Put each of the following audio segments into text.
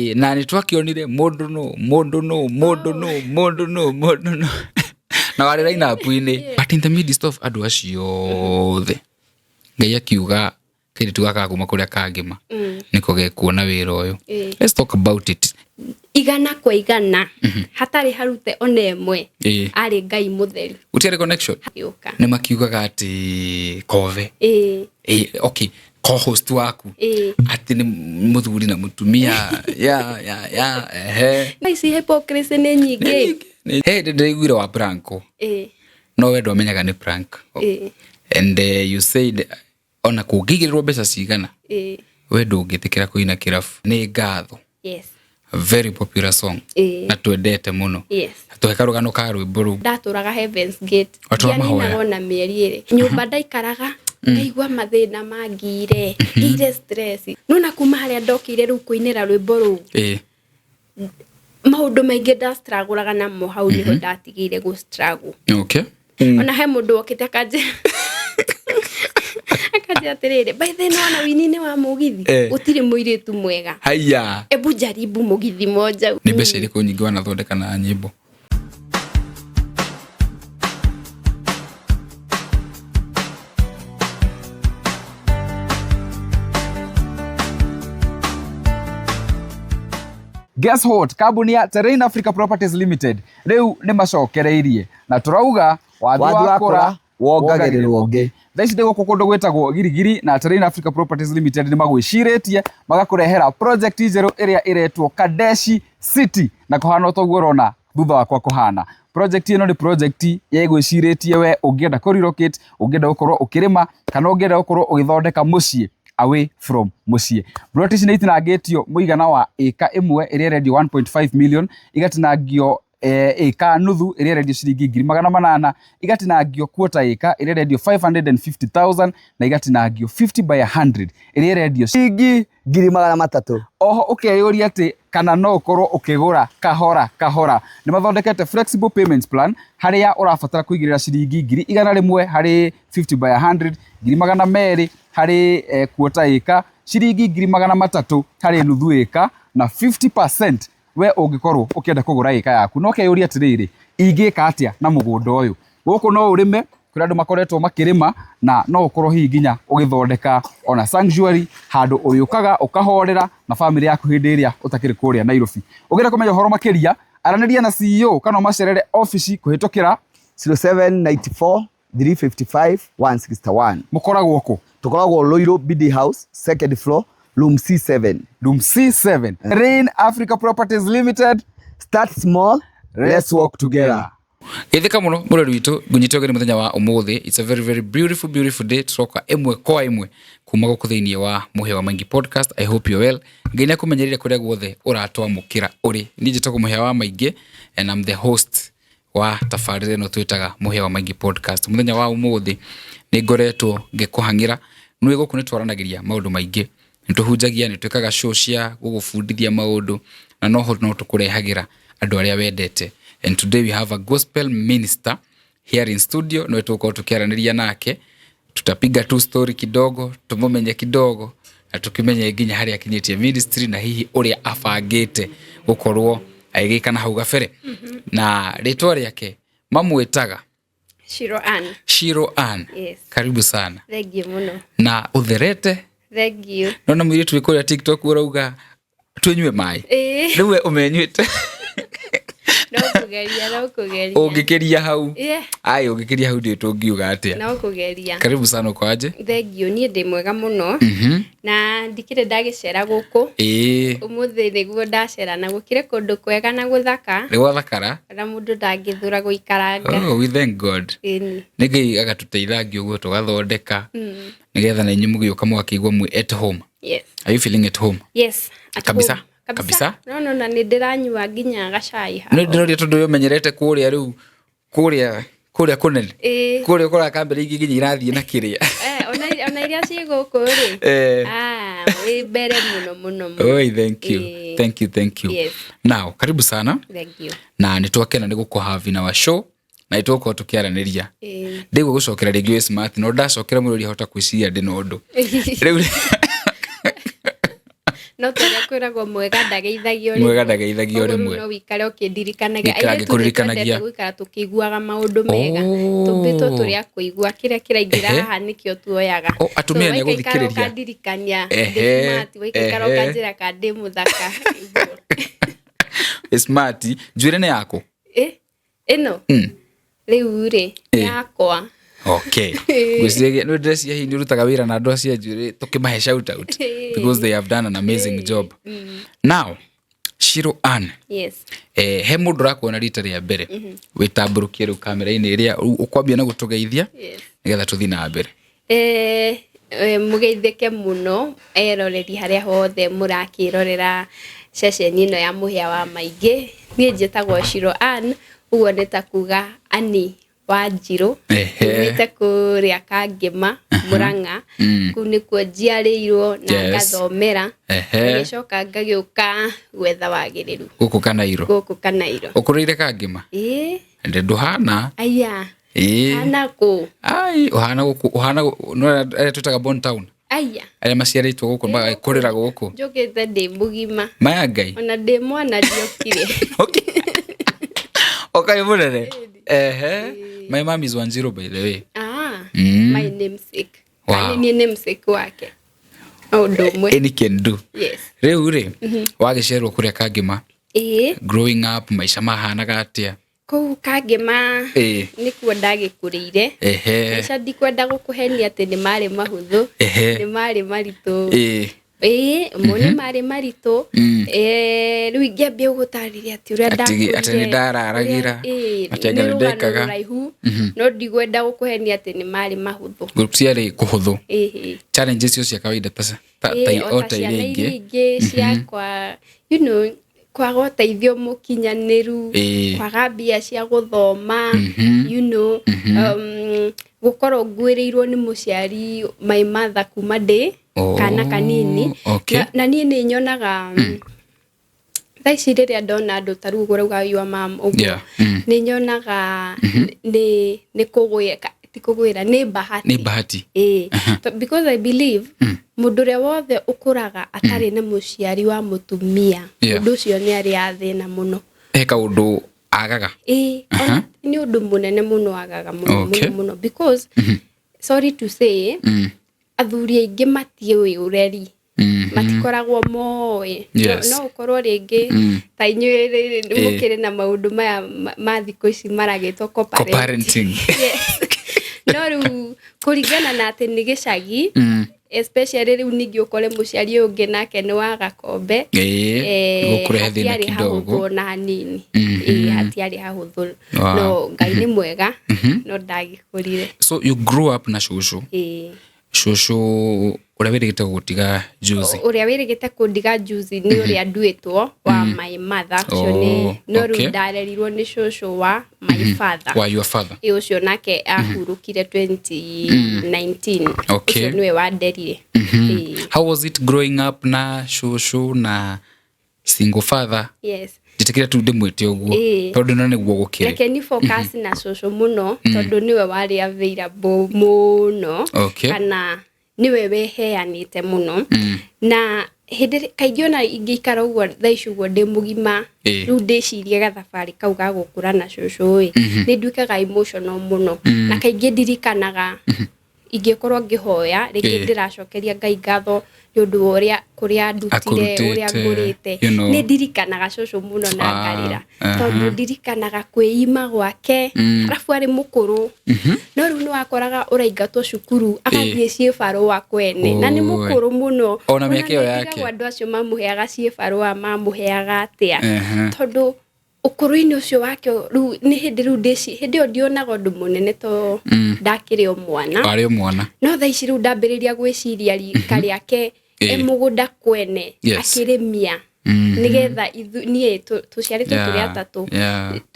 Ĩĩ, na nĩ twakĩonire mũndũ nũ, mũndũ nũ, mũndũ nũ, mũndũ nũ, mũndũ nũ, na warĩ line-up-inĩ. But in the midst of andũ acio othe, Ngai akiuga kairĩtu gaka kuma kũrĩa kangĩma nĩko gekuona wĩra ũyũ. Let's talk about it. Igana kwa igana, hatarĩ harute ona ĩmwe. Arĩ Ngai mũtheri. Gũtiarĩ connection. Gĩũka. Nĩ makiugaga atĩ kothe. Ĩĩ, okay, co-host waku atĩ nĩ mũthuri na mũtumia, ya ya ya ehe. Na ici hypocrisy nĩ nyingĩ. He hĩndĩ ndĩraiguire wa prank. No we ndwamenyaga nĩ prank. And you said ona kũngĩigĩrĩrwo mbeca cigana, we ndũngĩtĩkĩra kũina kĩrabu. Nĩ ngatho. Very popular song. Na twendete mũno. Tũhe karũgano ka rwĩmbo rũu. Ndatũraga Heavens Gate. Watũra mahoya. Ndianinaga ona mĩeri 2. Nyũmba ndaikaraga, ngaigua mathĩna mangire, ngire stress. Nona kuma harĩa ndokĩire rĩu kũinĩra rwĩmbo rũu. Maũndũ maingĩ ndastragũraga namo hau nĩho ndatigĩire gũ struggle. Ona he mũndũ wokĩte akanjĩra akanjĩra atĩrĩrĩ, by the way nĩwona wini-inĩ wa mũgithi gũtirĩ mũirĩtu mwega. Haiya. Ebu jaribu mũgithi moja. Nĩ mbeca irĩkũ nyingĩ wanathondeka na nyĩmbo? Guess what? Kambuni ya Terrain Africa Properties Limited rĩu nĩ macokereirie na tũrauga wathi Wathi wakũra wakũra wongagĩrĩrwo ũngĩ. Thaa ici ndĩ gũkũ kũndũ gwĩtagwo Girigiri na Terrain Africa Properties Limited nĩ magwĩcirĩtie magakũrehera project njerũ ĩrĩa ĩretwo Kadeshi City na kũhana o toguo ũrona thutha wakwa kũhana. Project ĩno nĩ project ĩgwĩcirĩtie we ũngĩenda kũ relocate, ũngĩenda gũkorwo ũkĩrĩma kana ũngĩenda gũkorwo ũgĩthondeka mũciĩ away from mũciĩ. Plot ici nĩ itinangĩtio mũigana wa ĩka ĩmwe ĩrĩa ĩrendio 1.5 million, igatinangio ĩka nuthu ĩrĩa ĩrendio ciringi 800,000, igatinangio quarter ĩka ĩrĩa ĩrendio 550,000 na igatinangio 50 by 100 ĩrĩa ĩrendio ciringi 300,000. Oho ũkeyũria atĩ kana no ũkorwo ũkĩgũra kahora kahora. Nĩ mathondekete flexible payment plan harĩa ũrabatara kũigĩrĩra ciringi 100,000 harĩ 50 by 100, 200,000 harĩ quarter ĩka, ciringi 300,000 harĩ nuthu ĩka na 50% we ũngĩkorwo ũkĩenda kũgũra ĩka yaku. No ũkeyũria atĩrĩrĩ, ingĩka atĩa na mũgũnda ũyũ? Gũkũ no ũrĩme, kũrĩ andũ makoretwo makĩrĩma na no ũkorwo hihi nginya ũgĩthondeka ona sanctuary handũ ũrĩũkaga ũkahorera na bamĩrĩ yaku hĩndĩ ĩrĩa ũtakĩrĩ kũrĩa Nairobi. Ũngĩenda kũmenya ũhoro makĩria, aranĩria na CEO kana ũmacerere obici kũhĩtũkĩra 0794 355 161. Mũkoragwo kũ? Tũkoragwo Ruiru BD House, second floor, room C7. Room C7. Rain Africa Properties Limited. Start small, let's work together. Geithĩka mũno mũrori witũ, ngũnyite ũgeni mũthenya wa ũmũthĩ. It's a very very beautiful beautiful day. Tũroka ĩmwe kwa ĩmwe kuma gũkũ thĩinĩ wa Mũhĩa wa Maingĩ podcast. I hope you're well. Ngai nĩ akũmenyereire kũrĩa guothe ũratwamũkĩra ũrĩ. Niĩ njĩtagwo Mũhĩa wa Maingĩ and I'm the host wa tabarĩra ĩno twĩtaga Mũhĩa wa Maingĩ podcast. Mũthenya wa ũmũthĩ nĩ ngoretwo ngĩkũhang'ĩra. Nĩ gũkũ nĩ twaranagĩria maũndũ maingĩ, nĩ tũhunjagia, nĩ twĩkaga show cia gũgũbundithia maũndũ na noho no tũkũrehagĩra andũ arĩa wendete. And today we have a gospel minister here in studio, nĩwe tũgũkorwo tũkĩaranĩria nake. Tutapiga tu story kidogo, tũmũmenye kidogo na tũkĩmenye nginya harĩa akinyĩtie ministry na hihi ũrĩa abangĩte gũkorwo agĩgĩka na hau gabere. Na rĩtwa rĩake mamwĩtaga Shiro Ann. Shiro Ann. Yes. Karibu sana. Thank you mũno. Na ũtherete. Thank you. Nona mũirĩtu wĩ kũrĩa TikTok ũrauga twĩnyue maĩ. Rĩu we ũmenyuĩte. No kũgeria, no kũgeria. Ũngĩkĩria hau. Yeah. Ai, ũngĩkĩria hau ndiũĩ tũngiuga atĩa. No kũgeria. Karibu sana, uko aje? Thank you. Niĩ ndĩ mwega mũno. Na ndikĩrĩ ndagĩcera gũkũ. Ũmũthĩ nĩguo ndacera na gũkĩrĩ kũndũ kwega na gũthaka. Nĩ gwathakara. Na mũndũ ndangĩthũra gũikaranga. Oh, we thank God. Ĩni. Nĩ Ngai agatũteithangia ũguo tũgathondeka. Nĩgetha na inyuĩ mũgĩũka mũgakĩigua mwĩ at home. Yes. Are you feeling at home? Yes. At Kabisa? home. Kabisa? No, no, na nĩ ndĩranyua nginya gacai haha. Nĩ ndĩroria tondũ we ũmenyerete kũrĩa rĩu, kũrĩa kũrĩa kũnene. Kũrĩa ũkoraga kambere ingĩ nginya irathiĩ na kĩrĩa. Ona iria ciĩ gũkũ rĩ. Wĩ mbere mũno, mũno, mũno. Oi, thank you. Thank you, thank you. Yes. Now, karibu sana. Thank you. Na nĩ twakena nĩ gũkũhave na wa show. Na nĩ tũgũkorwo tũkĩaranĩria. Ndĩgua gũcokera rĩngĩ wĩ smart, no ndacokera mũrori ahota gwĩciria ndĩ na ũndũ. Rĩu No ta ũrĩa kwĩragwo mwega ndageithagio Mwega ndageithagio Koguo rĩu rĩmwe. no wĩikare ũkĩndirikanagia. Ngĩikara Airĩtu ngĩkũririkanagia. nĩtwendete gũikara tũkĩiguaga maũndũ mega. Oh. Tũmbĩtwo tũrĩ a kũigua kĩrĩa kĩraingĩra Ehe. haha nĩkĩo tuoyaga. Oh, atumia So, nĩ waikaikara agũthikĩrĩria. ũkandirikania ndĩ Ehe, smart, waikaikara ehe. ũkanjĩra ka ndĩ mũthaka. Ũguo. Smart njuĩrĩ nĩ yaku? Ĩ, ĩno rĩu rĩ Eh. yakwa. Okay, ngwĩciria nĩ ndĩreciria hihi nĩ ũrutaga wĩra na andũ acio a njuĩrĩ tũkĩmahe shout out because they have done an amazing job. Now Shiro Ann, Yes. he mũndũ ũrakuona rita rĩa mbere, wĩtambũrũkie rĩu kamera-inĩ ĩrĩa ũkwambia na gũtũgeithia nĩgetha tũthiĩ na mbere. Mũgeithĩke mũno eroreri harĩa hothe mũrakĩrorera ceceni ĩno ya Mũhĩa wa Maingĩ. Niĩ njĩtagwo Shiro Ann, ũguo nĩ ta kuga Annie wa Njirũ. Ehe. Umĩte kũrĩa Kangĩma, Mũrang'a. Kũu nĩkuo njiarĩirwo na ngathomera. Ngagĩcoka ngagĩũka gwetha wagĩrĩru Gũkũ Kanairo. Gũkũ Kanairo. Ũkũrĩire Kangĩma? Ĩĩ. Ndĩ ndũhana. Aya. Ĩĩ. Hana kũ? Ai, ũhana gũkũ, ũhana no arĩa twĩtaga Born Town. Aya. Arĩa maciarĩtwo gũkũ magakũrĩra gũkũ. Njũkĩte ndĩ mũgima. Maya Ngai. Ona ndĩ mwana ndiokire. Okay. Okay, mũnene. Ehe. My mom is Wanjiru, by the way. Ah, my namesake. Wow. Kana niĩ namesake wake. O ũndũ ũmwe. Any can do. Yes. Rĩu rĩ, wagĩciarwo kũrĩa Kangĩma, Ĩĩ, growing up maica mahanaga atĩa? Kũu Kangĩma nĩkuo ndagĩkũrĩire. Maica ndikwenda gũkũhenia atĩ nĩ marĩ mahũthũ. Nĩ marĩ maritũ. Ĩĩ, mo nĩ marĩ maritũ. Rĩu ingĩambia gũgũtarĩria atĩ ũrĩa Atĩ ndakũrire. nĩ ndararagĩra, Ĩĩ, atĩ nĩ anga nĩ rũgano ndekaga. rũraihu, no ndigwenda gũkũhenia atĩ nĩ marĩ mahũthũ. Gũtiarĩ kũhũthũ. Ĩĩ. Challenges icio cia kawaida ta Ĩĩ, o o ta ta iria ciana ingĩ. iria ingĩ ciakwa, kwaga ũteithio mũkinyanĩru, kwaga mbia cia gũthoma, gũkorwo nguĩrĩirwo nĩ mũciari my mother kuma ndĩ Oh, kana kanini. Na niĩ nĩ nyonaga thaa ici rĩrĩa ndona andũ ta rĩu ũguo ũrauga your mom ũguo, nĩ nyonaga nĩ kũgwĩka, ti kũgwĩra, nĩ bahati. Nĩ bahati. Ĩĩ. Because I believe mũndũ ũrĩa wothe ũkũraga atarĩ na mũciari wa mũtumia, ũndũ ũcio nĩ arĩ athĩna mũno. He kaũndũ agaga. Ĩĩ, ona nĩ ũndũ mũnene mũno agaga mũno mũno mũno, because sorry to say, athuri aingĩ matiũĩ ũreri, matikoragwo moĩ. No ũkorwo rĩngĩ ta inyuĩ rĩ, mũkĩrĩ na maũndũ maya ma thikũ ici maragĩtwo co-parenting. Co-parenting. Yes. No rĩu kũringana na atĩ nĩ gĩcagi, especially rĩu ningĩ ũkore mũciari ũyũ ũngĩ nake nĩ wa Gakombe, Gũkũrehe thĩna hatiarĩ kidogo. hahũthũ ona hanini. Ĩĩ, hatiarĩ hahũthũ. No Ngai nĩ mwega, no ndagĩkũrire. So you grew up na cũcũ. Ĩĩ. Cũcũ ũrĩa wĩrĩgĩte gũgũtiga juzi. Ũrĩa wĩrĩgĩte kũndiga juzi nĩ ũrĩa nduĩtwo wa my mother ũcio nĩ, no rĩu ndarerirwo nĩ cũcũ wa my father. Wa your father. Ĩ, ũcio nake ahurũkire 2019. Ũcio nĩwe wanderire. Ĩĩ. How was it growing up na cũcũ na single father? Yes. Njĩtĩkĩra tu ndĩmwĩte ũguo tondũ no nĩguo gũkĩrĩ. Reke ni focus na cũcũ mũno tondũ nĩwe warĩ available mũno, kana nĩwe weheanĩte mũno. Na hĩndĩ kaingĩ ona ingĩikara ũguo thaa ici ũguo ndĩ mũgima, rĩu ndĩcirie gathabarĩ kau ga gũkũra na cũcũ ĩ, nĩ nduĩkaga emotional mũno. Na kaingĩ ndirikanaga ingĩkorwo ngĩhoya rĩngĩ ndĩracokeria Ngai ngatho nĩ ũndũ wa ũrĩa kũrĩa ndutire, ũrĩa Akũrutĩte, ngũrĩte, nĩ ndirikanaga cũcũ mũno na ngarĩra, tondũ ndirikanaga kwĩima gwake. Arabu arĩ mũkũrũ, no rĩu nĩ wakoraga ũraingatwo cukuru agathiĩ ciĩbarũa kwene, na nĩ mũkũrũ mũno. Ona mĩaka ĩyo Ona nĩ yake. ndigagwo andũ acio mamũheaga ciĩbarũa mamũheaga atĩa, tondũ ũkũrũ-inĩ ũcio wake rĩu nĩ hĩndĩ rĩu ndĩci hĩndĩ ĩyo ndionaga ũndũ mũnene to ndakĩrĩ o mwana. Warĩ o mwana. No thaa ici rĩu ndambĩrĩria gwĩciria rika rĩake e mũgũnda kwene akĩrĩmia nĩgetha niĩ tũciarĩtwo tũrĩ atatũ,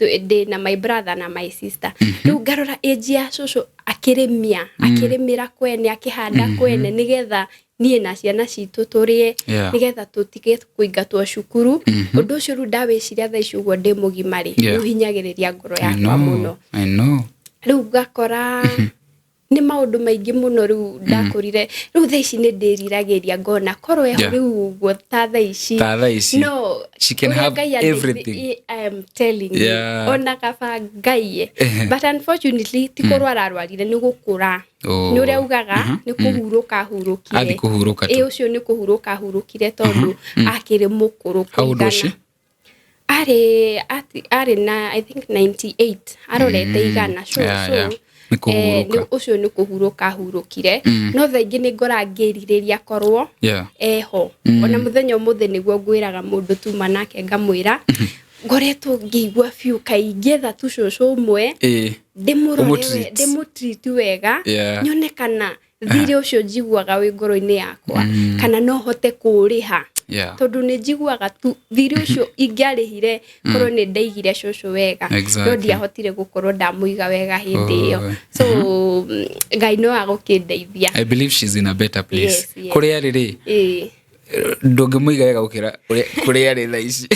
ndĩ na my brother na my sister. Rĩu ngarora age ya cũcũ akĩrĩmia, akĩrĩmĩra kwene, akĩhanda kwene, nĩgetha niĩ na ciana citũ tũrĩe, nĩgetha tũtige kũingatwo cukuru. Ũndũ ũcio rĩu ndawĩciria thaa ici ũguo ndĩ mũgima rĩ, nĩ ũhinyagĩrĩria ngoro I yakwa know, mũno. I know. Rĩu ngakora Nĩ maũndũ maingĩ mũno rĩu ndakũrire. Rĩu thaa ici nĩ ndĩriragĩria ngona korwo eho Yeah. rĩu ũguo ta thaa ici. Ta thaa ici. No She can ũrĩa have Ngai andeithĩ- everything. I am telling you. Yeah. Ona kaba Ngai. But unfortunately ti kũrwara arwarire, nĩ gũkũra. Oh. Nĩ ũrĩa ugaga nĩ kũhurũka ahurũkire. Athi kũhurũka tu. Ĩ, ũcio nĩ kũhurũka ahurũkire tondũ akĩrĩ mũkũrũ How old was she? Arĩ na I think 98, arorete 100. So, Yeah, so, yeah. Nĩ kũhurũka. Ũcio nĩ kũhurũka ahurũkire, no thaa ingĩ nĩ ngora ngĩrirĩria korwo eho. Ona mũthenya ũmũthĩ nĩguo ngwĩraga mũndũ tuma nake, ngamwĩra ngoretwo ngĩigua biũ kaingĩetha tu cũcũ ũmwe ndĩmũrore Ũmũtreat. ndĩmũtreat wega, nyone kana thirĩ ũcio njiguaga wĩ ngoro-inĩ yakwa kana no hote kũũrĩha, tondũ nĩ njiguaga tu thirĩ ũcio ingĩarĩhire korwo nĩ ndaigire cũcũ wega, no ndiahotire gũkorwo ndamũiga wega hĩndĩ ĩyo. So Ngai no agũkĩndeithia. I believe she's in a better place. Yes. Kũrĩa arĩ rĩ, Ĩĩ. ndũngĩmũiga wega gũkĩra kũrĩa arĩ thaa ici.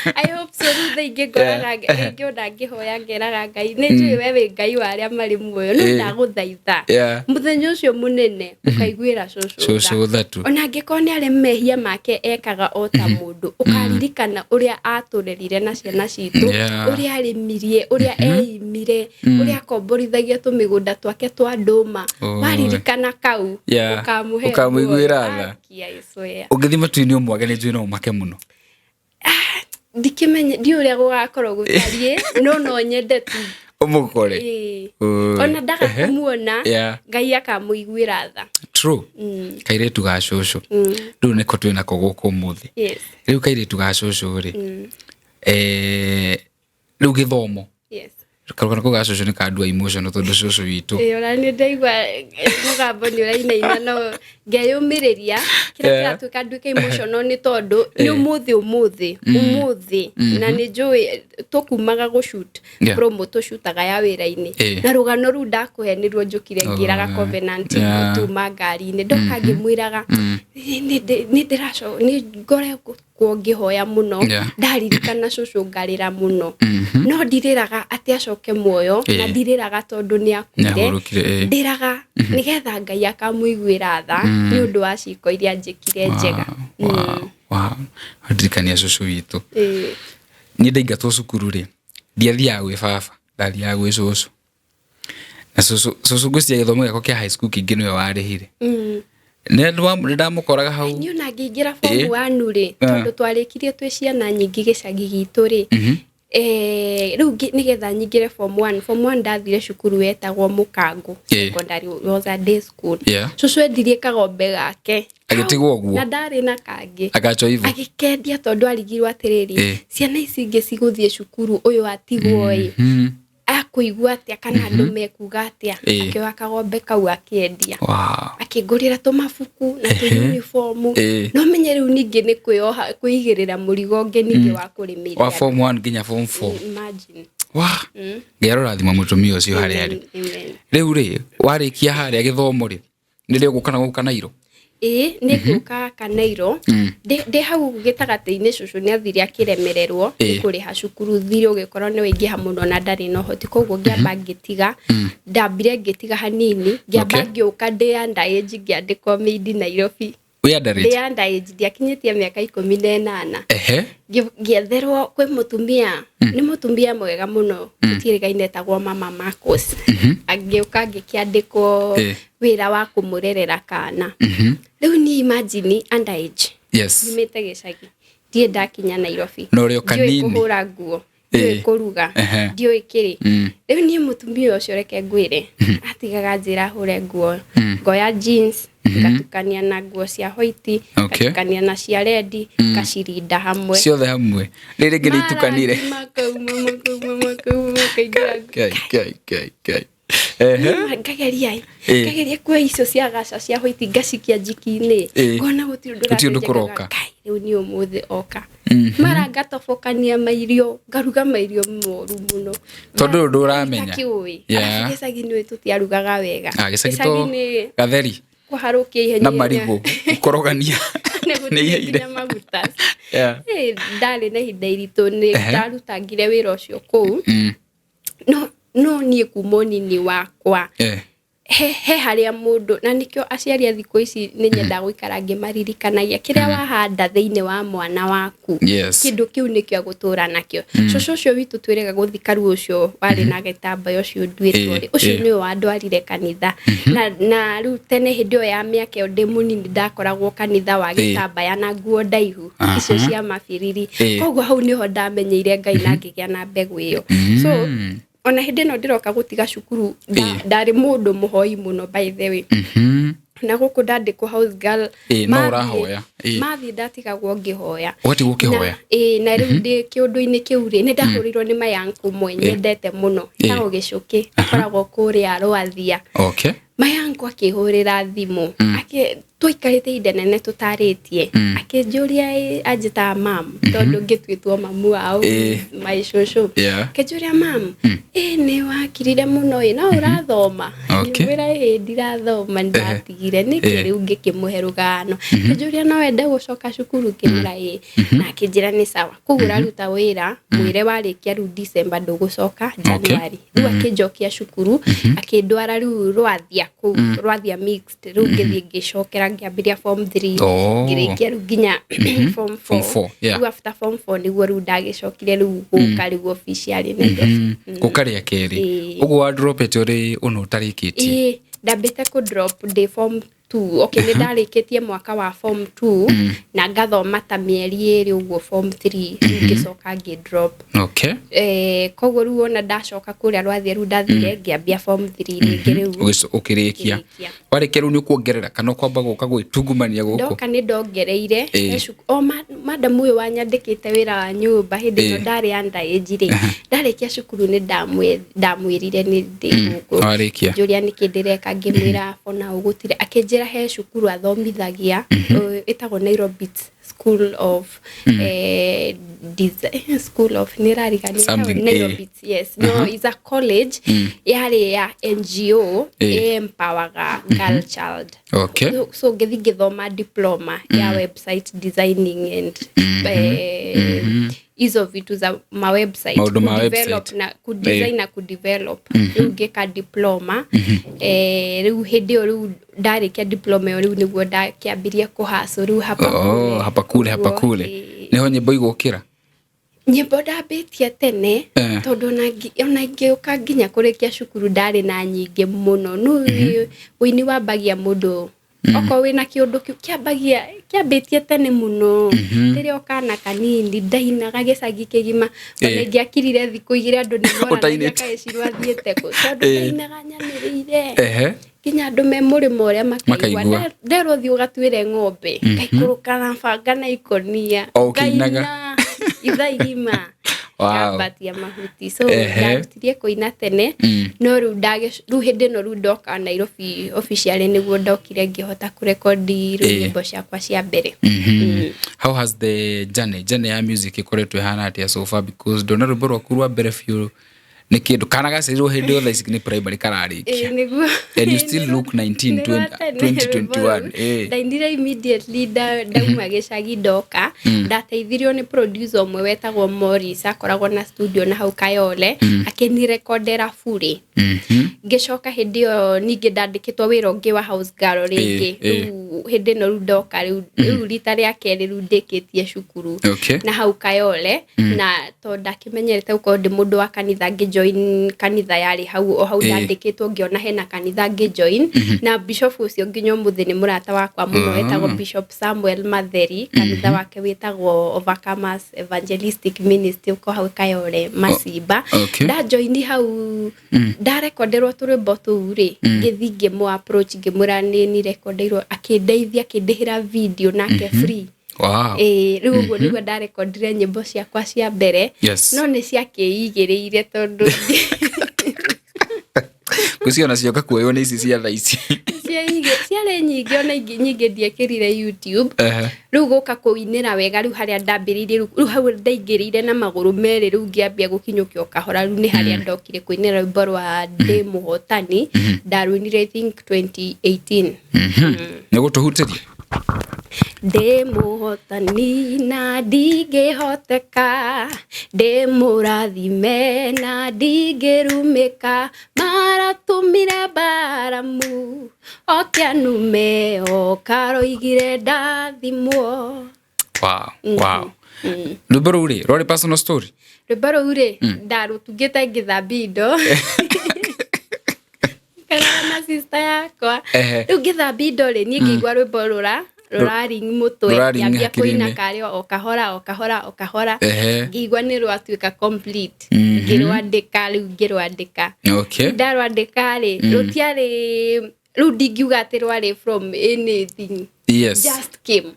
I hope so. Rĩu thaa ingĩ ngoraga rĩngĩ ona ngĩhoya ngeraga Ngai, nĩ njũĩ we wĩ Ngai wa arĩa marĩ muoyo, no ndagũthaitha mũthenya ũcio mũnene ũkaiguĩra cũcũ Cũcũ tha tu. Ona angĩkorwo nĩ arĩ mehia make ekaga o ta mũndũ, ũkaririkana ũrĩa atũrerire na ciana citũ, ũrĩa arĩmirie, ũrĩa eimire, ũrĩa akomborithagia tũmĩgũnda twake twa ndũma. Waririkana kau, ũkamũhe Ũkamũiguĩra muoyo. tha. Aki, I swear. Ũngĩthiĩ matu-inĩ ũmwage, nĩ njũĩ no ũmake mũno. Ndikĩmenye, ndiũ ũrĩa gũgakorwo gũtariĩ, no no nyende tu Ũmũkore. Ĩĩ. Oi. Ona ndaga kũmuona, Ngai akamũiguĩra tha. True. Kairĩtu ga cũcũ rĩu nĩko twĩ nako gũkũ ũmũthĩ. Rĩu kairĩtu ga cũcũ rĩ, rĩu gĩthomo, karũgano kau ga cũcũ nĩ kandua emotional tondũ cũcũ witũ. Ĩĩ, ona nĩ ndaigua mũgambo nĩ ũrainaina, no ngeyũmĩrĩria kĩrĩa kĩratuĩka nduĩke emotional nĩ tondũ nĩ ũmũthĩ na nĩ njũĩ tũkumaga gũshoot promo tũcutaga ya wĩra-inĩ, na rũgano rũu ndakũhe nĩruo njũkire ngĩraga Covenant tuma ngari-inĩ ndoka ngĩmwĩraga nĩ ndĩraco nĩ ngoretwo ngĩhoya mũno, ndaririkana cũcũ ngarĩra mũno, no ndirĩraga atĩ acoke muoyo na ndirĩraga tondũ nĩ akuire. Nĩahurũkire, ĩĩ. Ndĩraga nĩgetha Ngai akamũiguĩra tha nĩ ũndũ wa ciĩko iria njĩkire njega. Wow. Ndirikania cũcũ witũ. Niĩ ndaingatwo cukuru rĩ, ndiathiaga gwĩ baba, ndathiaga gwĩ cũcũ, na cũcũ ngwĩciria gĩthomo gĩakwa kĩa high school kĩingĩ nĩwe warĩhire. Nĩ ndamũkoraga hau. Niĩ ona ngĩingĩra form one rĩ, tondũ twarĩkirie twĩ ciana nyingĩ gĩcagi gitũ rĩ, rĩu nĩgetha nyingĩre form one, form one ndathire cukuru wetagwo Mũkangũ Secondary, was a day school. Cũcũ endirie kagombe gake. Agĩtigwo ũguo? Na ndarĩ na kangĩ. Agachwo hivyo. Agĩkendia tondũ arigirwo atĩrĩrĩ, ciana ici ingĩ cigũthiĩ cukuru, ũyũ atigwo ĩ, akũigua atĩa kana andũ mekuga atĩa? Akĩoya kagombe kau akĩendia, akĩngũrĩra tũmabuku na tũ uniform. No menye rĩu ningĩ nĩ kwĩyoha kwĩigĩrĩra mũrigo ũngĩ ningĩ wa kũrĩmĩria. Wa form 1 nginya form 4. Imagine. Wa Ngai arorathima mũtumia ũcio harĩa arĩ. Amen. Rĩu rĩ, warĩkia harĩa gĩthomo rĩ, nĩrĩo gũka na gũka Nairo? Ĩĩ, nĩ ngũka Kanairo. Ndĩ hau gĩtagatĩ-inĩ cũcũ nĩ athire akĩremererwo nĩ kũrĩha cukuru, thirĩ ũgĩkorwo nĩ waingĩha mũno na ndarĩ na ũhoti, koguo ngĩamba ngĩtiga, ndambire ngĩtiga hanini, ngĩamba ngĩũka ndĩ underage, ngĩandĩkwo maid Nairobi. Wĩ underage? Ndĩ underage, ndiakinyĩtie mĩaka 18. Ngĩetherwo kwĩ mũtumia, nĩ mũtumia mwega mũno tũtiĩrĩgaine, etagwo Mama Marcos. Ngĩũka ngĩkĩandĩkwo wĩra wa kũmũrerera kana. Rĩu niĩ, imagine, underage, nyumĩte gĩcagi, ndirĩ ndakinya Nairobi, Na ũrĩ o ndiũĩ kanini. kũhũra nguo, ndiũĩ kũruga, ndiũĩ kĩrĩ. Rĩu niĩ mũtumia ũcio, reke ngwĩre, atigaga njĩra hũre nguo, ngoya jeans ngatukania na nguo cia white, ngatukania na cia red, ngacirinda hamwe. Ciothe hamwe, rĩrĩ rĩngĩ nĩ itukanire. Marangi makauma makauma makauma makaingĩra. Ngai, Ngai, Ngai, Ngai. Ehe. Ngageria ngageria kuoya icio cia gaca cia white ngacikia njiki-inĩ, ngona gũtirĩ ũndũ Gũtirĩ ũndũ ũracenjia. kũroka. Ngai, rĩu niĩ ũmũthĩ oka mara ngatobokania mairio, ngaruga mairio moru mũno. Tondũ ũyũ ndũramenya. Itakĩũĩ. Arabu gĩcagi nĩ tũtiarugaga wega. Ah, gĩcagi to nĩ gatheri kũharũkia ihenya na marigũ gũkorogania. Na Nĩ gũtirĩ iheire. nginya maguta. Ndarĩ na ihinda iritũ, nĩ ndarutangire wĩra ũcio kũu, no No niĩ kuma ũnini wakwa, he harĩa mũndũ, na nĩkĩo aciari a thikũ ici nĩ nyendaga gũikara ngĩmaririkanagia, kĩrĩa wahanda thĩinĩ wa mwana waku, kĩndũ kĩu nĩkĩo agũtũra nakĩo. Cũcũ ũcio witũ twĩrĩga gũthika ruo, ũcio warĩ na gĩtambaya ũcio nduĩtwo rĩ, ũcio nĩwe wandwarire kanitha. Na rĩu tene hĩndĩ ĩyo ya mĩaka ĩyo ndĩ mũnini, ndakoragwo kanitha wa gĩtambaya na nguo ndaihu icio cia mabiriri. Koguo hau nĩho ndamenyeire Ngai na ngĩgĩa na mbegũ ĩyo. So ona hĩndĩ ĩno ndĩroka gũtiga cukuru, ndarĩ mũndũ mũhoi mũno, by the way. Na gũkũ ndandĩkwo house girl, No ũrahoya. Mathiĩ ndatigagwo ngĩhoya. Ũgatigwo ũkĩhoya? Ĩĩ, na rĩu ndĩ kĩũndũ-inĩ kĩu rĩ, nĩ ndahũrĩirwo nĩ my uncle ũmwe nyendete mũno, etagwo Gĩcũkĩ, akoragwo kũrĩa Rwathia. My uncle akĩhũrĩra thimũ, twaikarĩte ihinda nene tũtarĩtie, akĩnjũria, anjĩtaga mam tondũ ngĩtuĩtwo mamu wao, my cũcũ. Akĩnjũria, "Mam, ĩ nĩ wakirire mũno, ĩ no ũrathoma?" Ngĩmwĩra, "Ĩ ndirathoma, nĩ ndatigire." "Nĩkĩ?" Rĩu ngĩkĩmũhe rũgano. Akĩnjũria, "No wende gũcoka cukuru?" Ngĩmwĩra, "Ĩ," na akĩnjĩra, "Nĩ sawa, koguo ũraruta wĩra, mwĩre warĩkia rĩu December ndũgũcoka January." Rĩu akĩnjokia cukuru, akĩndwara rĩu Rwathia, kũu Rwathia Mixed. Rĩu ngĩthiĩ ngĩcokera, ngĩambĩrĩria form 3, ngĩrĩkia rĩu nginya form Form 4. 4, yeah. Rĩu after form 4 nĩguo rĩu ndagĩcokire rĩu gũka rĩu officially Nairobi. Gũka rĩa kerĩ. Ũguo wa dropete ũrĩ ũno ũtarĩkĩtie? Ĩĩ, ndambĩte kũ drop ndĩ form 2. Okay, nĩ ndarĩkĩtie mwaka wa form 2 na ngathoma ta mĩeri 2 ũguo form 3, rĩu ngĩcoka ngĩ drop. Koguo rĩu ona ndacoka kũrĩa Rwathia, rĩu ndathire ngĩambia form 3 rĩngĩ rĩu. Ũkĩrĩkia. Ngĩrĩkia. Warĩkia rĩu nĩ ũkuongerera kana ũkwamba gũka gwĩtungumania gũkũ? Ndoka nĩ ndongereire. He o madam ũyũ wanyandĩkĩte wĩra wa nyũmba hĩndĩ ĩno ndarĩ under age rĩ, ndarĩkia cukuru nĩ ndamwĩrire nĩ ndĩ gũkũ. Warĩkia. Njũria nĩkĩ ndĩreka, ngĩmwĩra ona gũtirĩ. Akĩnjĩra he cukuru athomithagia, ĩtagwo Nairobi School of Design, School of, nĩrariganĩrwo. Something, Nairobi, yes, no, is a college yarĩ ya NGO, empowerga girl child. So ngĩthiĩ ngĩthoma diploma ya website designing and hizo vitu za ma website. Maũndũ ma Kudevelop website. na kudesign na kudevelop. Rĩu ngĩka diploma. Rĩu hĩndĩ ĩyo rĩu ndarĩkia diploma ĩyo, rĩu nĩguo ndakĩambirie kũhacũ rĩu hapa Oh, kule. Hapa kule, hapa Nĩguo, kule. Nĩho nyĩmbo igũkĩra. Nyĩmbo ndambĩtie tene, tondũ ona ngĩũka nginya kũrĩkia cukuru ndarĩ na nyingĩ mũno. No ũini wambagia mũndũ okorwo wĩna kĩũndũ kĩu kĩambagia, kĩambĩtie tene mũno. Rĩrĩa o kana kanini ndainaga gĩcagi kĩgima. Ona ingĩakirire thikũ 2 andũ nĩ moranagia Ũtainĩte. kaĩ Shiro athiĩte kũ, tondũ ndainaga nyanĩrĩire nginya andũ me mũrĩmo ũrĩa makaigua. Makaigua. Nderwo thiĩ ũgatuĩre ng'ombe, ngaikũrũka na banga na ikonia, O ũkĩinaga. ngaina ithaa igima, ngambatia mahuti. So ndarutirie kũina tene. No rĩu rĩu hĩndĩ ĩno rĩu ndoka Nairobi officially nĩguo ndokire ngĩhota kũrekondi rĩu nyĩmbo ciakwa cia mbere. How has the journey ya music ĩkoretwo ĩhana atĩa so far? Because ndona rwĩmbo rwaku rwa mbere biũ nĩ kĩndũ kana gaciarirwo hĩndĩ ĩyo, thaa ici nĩ primary kararĩkia. Nĩguo. And you still look 19, Nĩ rwa 20, tene 2021. rwĩmbo rũu. Ndainire immediately ndauma gĩcagi ndoka. Ndateithirio nĩ producer ũmwe wetagwo Morris, akoragwo na studio na hau Kayole, akĩnirekondera burĩ. Ngĩcoka hĩndĩ ĩyo ningĩ ndandĩkĩtwo wĩra ũngĩ wa house girl rĩngĩ. Rĩu hĩndĩ ĩno rĩu ndoka rĩu rita rĩa kerĩ rĩu ndĩkĩtie cukuru na hau Kayole, na tondũ ndakĩmenyerete gũkorwo ndĩ mũndũ wa kanitha, ngĩjoin kanitha yarĩ hau o hau ndandĩkĩtwo. Ngĩona hena kanitha ngĩjoin, na bishop ũcio nginya ũmũthĩ nĩ mũrata wakwa mũno, wetagwo Bishop Samuel Matheri. Kanitha wake wĩtagwo Overcomers Evangelistic Ministry, ũko hau Kayole Masimba. Ndajoini hau, ndarekonderwo tũrwĩmbo tũu rĩ, ngĩthiĩ ngĩmũ approach, ngĩmwĩra nĩ nirekondeirwo, akĩndeithia, akĩndĩhĩra video nake free. Ĩĩ, rĩu ũguo nĩguo ndarekondire nyĩmbo ciakwa cia mbere. No nĩ ciakĩigĩrĩire tondũ Ngwĩciria ona cioka kuoywo nĩ ici cia thaa ici. Ciarĩ nyingĩ, ona ingĩ nyingĩ ndiekĩrire YouTube. Rĩu gũka kũinĩra wega rĩu harĩa ndambĩrĩirie, rĩu hau ndaingĩrĩire na magũrũ merĩ, rĩu ngĩambia gũkinyũkia o kahora, rĩu nĩ harĩa ndokire kũinĩra rwĩmbo rwa Ndĩ Mũhotani. Ndarũinire I think 2018. Nĩ gũtũhutĩria. Ndĩ mũhotani na ndingĩhoteka, ndĩ mũrathime na ndingĩrumĩka. Maratũmire Baramu oke anume, oka aroigire ndathimwo. Wow, wow. Rwĩmbo rũu rĩ, rwarĩ personal story? Rwĩmbo rũu rĩ, ndarũtungĩte ngĩthambia indo kana na sister yakwa. Rĩu ngĩthambia indo rĩ, niĩ ngĩigua rwĩmbo rũraring mũtwe, Rũraring ngĩambia kũina hakiri-inĩ. karĩ o kahora o kahora o kahora, ngĩigua nĩ rwatuĩka complete. Ngĩrwandĩka rĩu, ngĩrwandĩka. Ndarwandĩka rĩ, rũtiarĩ rĩu, ndingiuga atĩ rwarĩ from anything. Just came.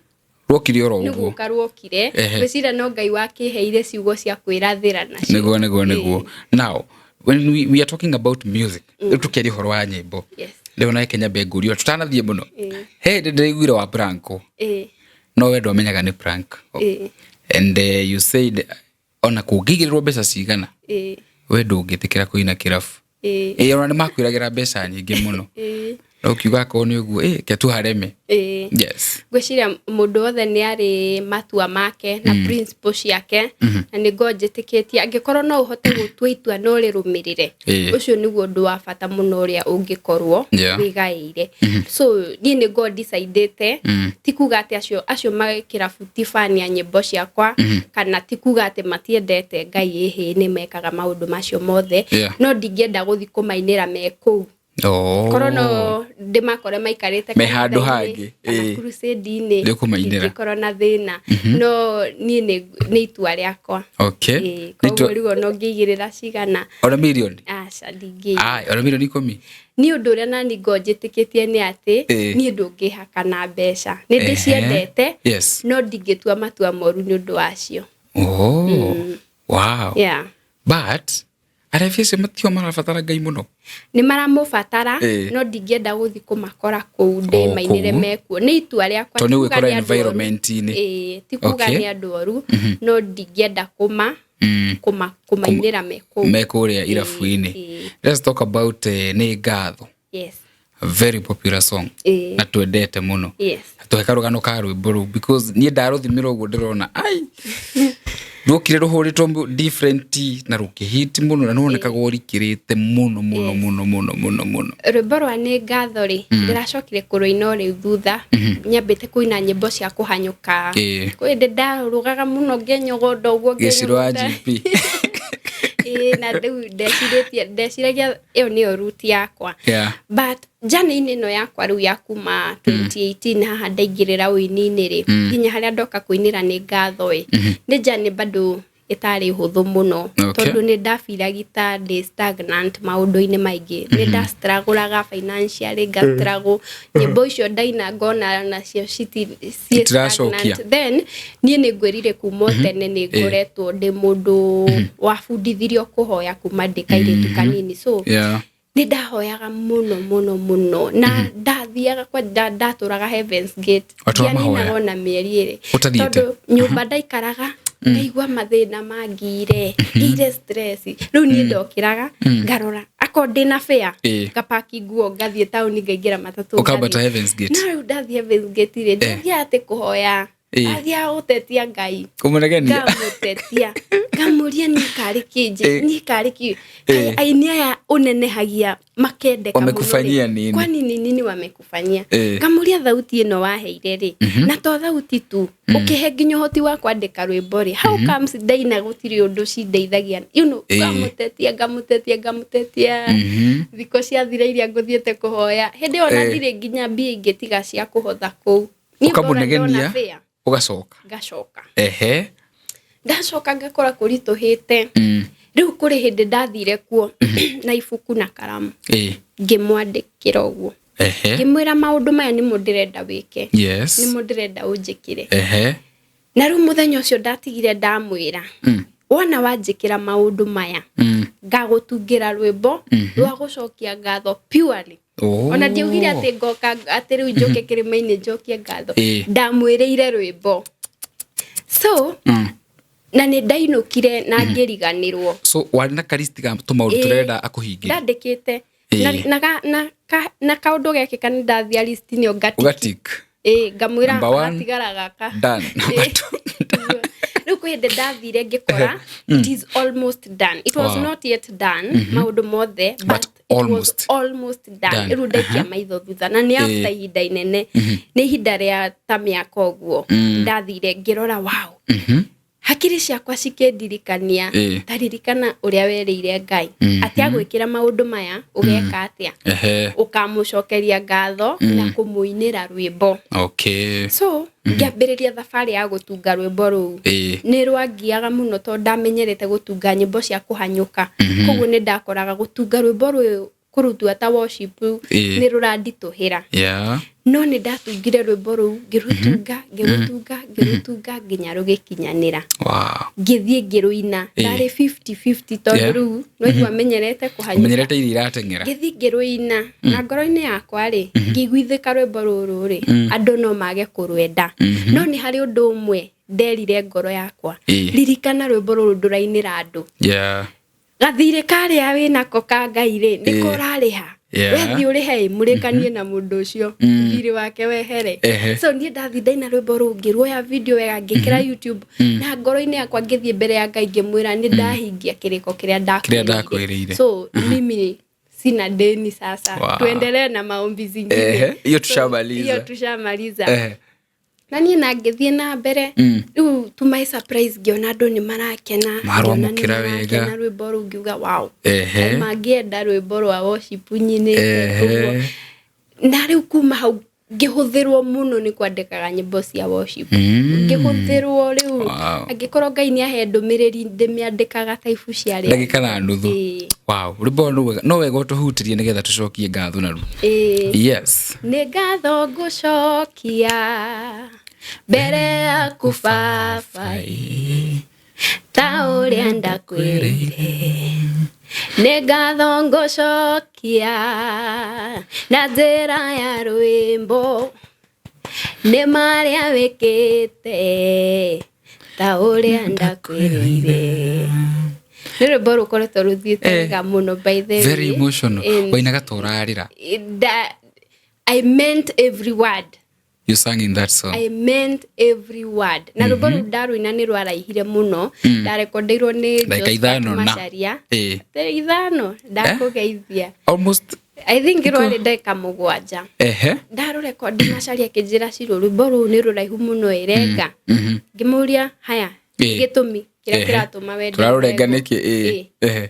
Rwokire oro Nĩ ũguo. gũka rwokire. Ngwĩciria no Ngai wakĩheire ciugo cia kwĩrathĩra nacio. Nĩguo. Now when we are talking about music, rĩu tũkĩaria ũhoro wa nyĩmbo, rĩu na Kenya mbe ngũrio tũtanathiĩ mũno, he hĩndĩ ndĩraiguire wa prank, no we ndwamenyaga nĩ prank, and you said ona kũngĩigĩrĩrwo mbeca cigana, we ndũngĩtĩkĩra kũina kĩrabu. Ĩ ona nĩ makwĩragĩra mbeca nyingĩ mũno, no ũkiuga akorwo nĩ ũguo, ĩ ke tu hareme. Ngwĩciria mũndũ wothe nĩ arĩ matua make na principle ciake, na nĩ ngorwo njĩtĩkĩtie angĩkorwo no ũhote gũtua itua no rĩrũmĩrĩre, ũcio nĩguo ũndũ wa bata mũno ũrĩa ũngĩkorwo wĩgaĩire. So niĩ nĩ ngorwo decidĩte, ti kuga atĩ acio magĩkĩrabu ti fan ya nyĩmbo ciakwa, kana ti kuga atĩ matiendete Ngai, ĩhĩ, nĩ mekaga maũndũ macio mothe, no ndingĩenda gũthiĩ kũmainĩra me kũu. Korwo no ndĩmakore maikarĩte Me handũ kanitha-inĩ hangĩ, kana crusade-inĩ, Nĩũkũmainĩra. ndingĩkorwo na thĩna, no niĩ nĩ itua rĩakwa. Ĩĩ, koguo rĩu ona ũngĩigĩrĩra cigana, Ona mirioni? Aca, ndingĩigĩrĩra. Ai, ona mirioni 10? Niĩ ũndũ ũrĩa nani ngo njĩtĩkĩtie nĩ atĩ niĩ ndũngĩhaka na mbeca, nĩ ndĩciendete, no ndingĩtua matua moru nĩ ũndũ wacio. Oh. Wow. But arebi acio matio marabatara Ngai mũno. Nĩ maramũbatara, no ndingĩenda gũthiĩ kũmakora kũu ndĩmainĩre Kũu. Mekuo. Nĩ itua rĩakwa. Tondũ Ti nĩ kuga ũgwĩkora nĩ andũ oru. environment-inĩ. Ĩĩ, ti kuga nĩ andũ oru, no ndingĩenda kũma kũmainĩra me kũu. Me kũrĩa irabu-inĩ. Let's talk about Nĩ Ngatho. Very popular song. Na twendete mũno. Tũhe karũgano ka rwĩmbo rũu, because niĩ ndarũthimĩra ũguo ndĩrona ai ruokire rũhũrĩtwo different na rũkĩhiti mũno, na nĩwonekaga ũrikĩrĩte mũno mũno mũno mũno mũno mũno. Rwĩmbo rwa Nĩ Ngatho rĩ, ndĩracokire kũrũina o rĩu thutha nyambĩte kũina nyĩmbo cia kũhanyũka. Kwĩ hĩndĩ ndarũgaga mũno ngĩnyogonda ũguo, Gĩciro wa ngĩnyogonda. GP. Ĩĩ, na rĩu ndecirĩtie, ndeciragia ĩyo nĩyo route yakwa, but journey-inĩ ĩno yakwa rĩu ya kuma 2018 haha ndaingĩrĩra ũini-inĩ rĩ, nginya harĩa ndoka kũinĩra Nĩ Ngatho ĩ, nĩ journey bado ĩtarĩ hũthũ mũno, tondũ nĩ ndabiragi ta ndĩ stagnant maũndũ-inĩ maingĩ. Nĩ ndastragũraga financially, ngastruggle. Nyĩmbo icio ndaina ngona nacio ciĩ Itiracokia. stagnant. Then niĩ nĩ ngwĩrire kuma o tene nĩ ngoretwo ndĩ mũndũ wabundithirio kũhoya kuma ndĩ kairĩtu kanini, so nĩ ndahoyaga mũno mũno mũno, na ndathiaga kwa ndatũraga Heavens Gate. Watũra mahoya? Ndianinaga ona mĩeri 2. Ũtathiĩte? Tondũ nyũmba ndaikaraga ngaigua mathĩna mangire ngire stress. Rĩu niĩ ndokĩraga ngarora akorwo ndĩna fare, ngapaki nguo, ngathiĩ taũni, ngaingĩra matatũ, Ũkambata ngathiĩ. Heavens Gate. No rĩu ndathiĩ Heavens Gate rĩ, ndathiaga atĩ kũhoya, ndathiaga gũtetia Ngai. Kũmũnegenia. Ngamũtetia, ngamũria, niĩ karĩ kĩ niĩ karĩ kĩ? Kaĩ aini aya ũnenehagia makendeka mũno rĩ, Wamekufanyia nini? Kwani ni nini wamekufanyia? Ngamũria, thauti ĩno waheire rĩ, na to thauti tu, ũkĩhe nginya ũhoti wa kwandĩka rwĩmbo rĩ, how comes ndaina gũtirĩ ũndũ cindeithagia? Ngamũtetia, ngamũtetia, ngamũtetia. Thikũ ciathira iria ngũthiĩte kũhoya, hĩndĩ ĩyo na ndirĩ nginya mbia ingĩ tiga cia kũhotha kũu. Niĩ bora ndona Ũkamũnegenia. fare, Ũgacoka. Ngacoka. Ndacoka ngakora kũritũhĩte. Rĩu kũrĩ hĩndĩ ndathire kuo na ibuku na karamu, ngĩmwandĩkĩra ũguo, ngĩmwĩra maũndũ maya nĩmo ndĩrenda wĩke, nĩmo ndĩrenda ũnjĩkĩre. Na rĩu mũthenya ũcio ndatigire ndamwĩra, wona wanjĩkĩra maũndũ maya, ngagũtungĩra rwĩmbo rwa gũcokia ngatho purely. Ona ndiaugire atĩ ngoka atĩ rĩu njũke kĩrĩma-inĩ njokie ngatho. Ndamwĩrĩire rwĩmbo, so na nĩ ndainũkire na ngĩriganĩrwo. So warĩ na karisti ga tũmaũndũ tũrenda akũhingĩrie. Ndandĩkĩte na kaũndũ gekĩka nĩ ndathia listi-inĩ ĩyo ngatiki. Ũgatik. Ĩĩ, ngamwĩra Number one, hatigara gaka. Done. Number Ĩĩ. two, done. Rĩu kwĩ hĩndĩ ndathire ngĩkora it is almost done. It was Wow. not yet done maũndũ mothe, but, But it was almost. almost done. Done. Rĩu ndaikia maitho thutha na nĩ after ihinda inene, nĩ ihinda rĩa ta mĩaka ũguo ndathire ngĩrora, wow, hakiri ciakwa cikĩndirikania, taririkana ũrĩa werĩire Ngai atĩ agwĩkĩra maũndũ maya ũgeka atĩa, ũkamũcokeria ngatho na kũmũinĩra rwĩmbo. So ngĩambĩrĩria thabarĩ ya gũtunga rwĩmbo rũu. Nĩ rwangiaga mũno tondũ ndamenyerete gũtunga nyĩmbo cia kũhanyũka, koguo nĩ ndakoraga gũtunga rwĩmbo rũyũ kũrutua ta worship nĩ rũranditũhĩra. No nĩ ndatungire rwĩmbo rũu, ngĩrũtunga, ngĩrũtunga, ngĩrũtunga nginya rũgĩkinyanĩra. Ngĩthiĩ ngĩrũina. Ndarĩ 50-50 tondũ rĩu noigua menyerete kũhanyũka. Ũmenyerete iria irateng'era. Ngĩthiĩ ngĩrũina na ngoro-inĩ yakwa rĩ, ngĩiguithĩka rwĩmbo rũrũ rĩ, andũ no mage kũrwenda, no nĩ harĩ ũndũ ũmwe nderire ngoro yakwa, ririkana rwĩmbo rũrũ ndũrainĩra andũ, gathirĩ karĩa wĩnako ka Ngai rĩ, nĩko ũrarĩha. Wethiĩ ũrĩhe ĩ, mũrĩkanie na mũndũ ũcio, thirĩ wake wehere. So niĩ ndathiĩ ndaina rwĩmbo rũu, ngĩruoya video wega, ngĩkĩra YouTube, na ngoro-inĩ yakwa ngĩthiĩ mbere ya Ngai ngĩmwĩra nĩ ndahingia kĩrĩko kĩrĩa Kĩrĩa ndakwĩrĩire. So mimi sina deni sasa. Tuendelee na maombi zingine. Ehe, hiyo So, tushamaliza. hiyo tushamaliza. Na niĩ na ngĩthiĩ na mbere rĩu, to my surprise, ngĩona andũ nĩ marakena, ngĩona nĩ Marwamũkĩra wega. marakena rwĩmbo rũu, ngiuga wow, mangĩenda rwĩmbo rwa worship nyinĩte ũguo. Na rĩu kuma hau ngĩhũthĩrwo mũno nĩ kwandĩkaga nyĩmbo cia worship. Ngĩhũthĩrwo rĩu, angĩkorwo Ngai nĩ ahe ndũmĩrĩri, ndĩmĩandĩkaga ta ibu cia rĩandĩko. Ndagĩka na nuthu. Wow, rwĩmbo rũu no wega ũtũhutirie nĩgetha tũcokie ngatho naruo. Yes. Nĩ ngatho ngũcokia mbere yaku Baba, ta ũrĩa ndakwĩrĩire, nĩ ngatho ngũcokia na njĩra ya rwĩmbo, nĩ marĩa wĩkĩte ta ũrĩa ndakwĩrĩire. Nĩ rwĩmbo rũkoretwo rũthiĩte wega mũno, by the way. Very emotional. And Wainaga ta ũrarĩra. I meant every word. You sang in that song. I meant every word. Na rwĩmbo rũu ndarũina nĩ rwaraihire mũno, ndarekondeirwo nĩ Ndagĩka Josephat ithano na. Macharia. Ndagĩka 5 ndakũgeithia. Almost. I think rwarĩ ndagĩka 7. Ndarũrekondi, Macharia akĩnjĩra, "Ciro, rwĩmbo rũu nĩ rũraihu mũno, ĩrenga." Ngĩmũria, "Haya, gĩtũmi kĩrĩa kĩratũma wende Tũrarũrenga rũrengwo?" nĩkĩ?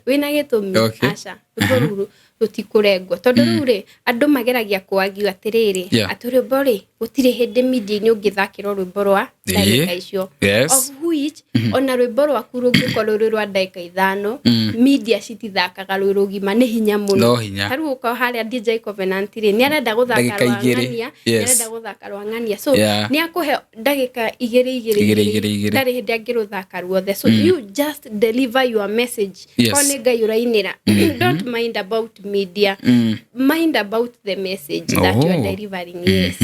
Wĩna gĩtũmi? Aca, rwĩmbo rũu rũtikũrengwo tondũ rĩu rĩ, andũ mageragia kwagio atĩrĩrĩ, atĩ rwĩmbo rĩ, gũtirĩ hĩndĩ media-inĩ ũngĩthakĩrwo rwĩmbo rwa ndagĩka icio. Of which ona rwĩmbo rwaku rũngĩkorwo rwĩ rwa ndagĩka 5, media citithakaga rwĩ rũgima, nĩ hinya mũno. No hinya. Ta rĩu ũkorwo harĩa DJ Covenant rĩ, nĩ arenda gũthaka Ndagĩka rwa 2. ng'ania, nĩ arenda gũthaka rwa ng'ania, so nĩ akũhe ndagĩka 2 2 2, 2, 2. Ndarĩ hĩndĩ angĩrũthaka ruothe. So you just deliver your message. Korwo nĩ Ngai ũrainĩra, don't mind about media, mind about the message that you are delivering. Yes.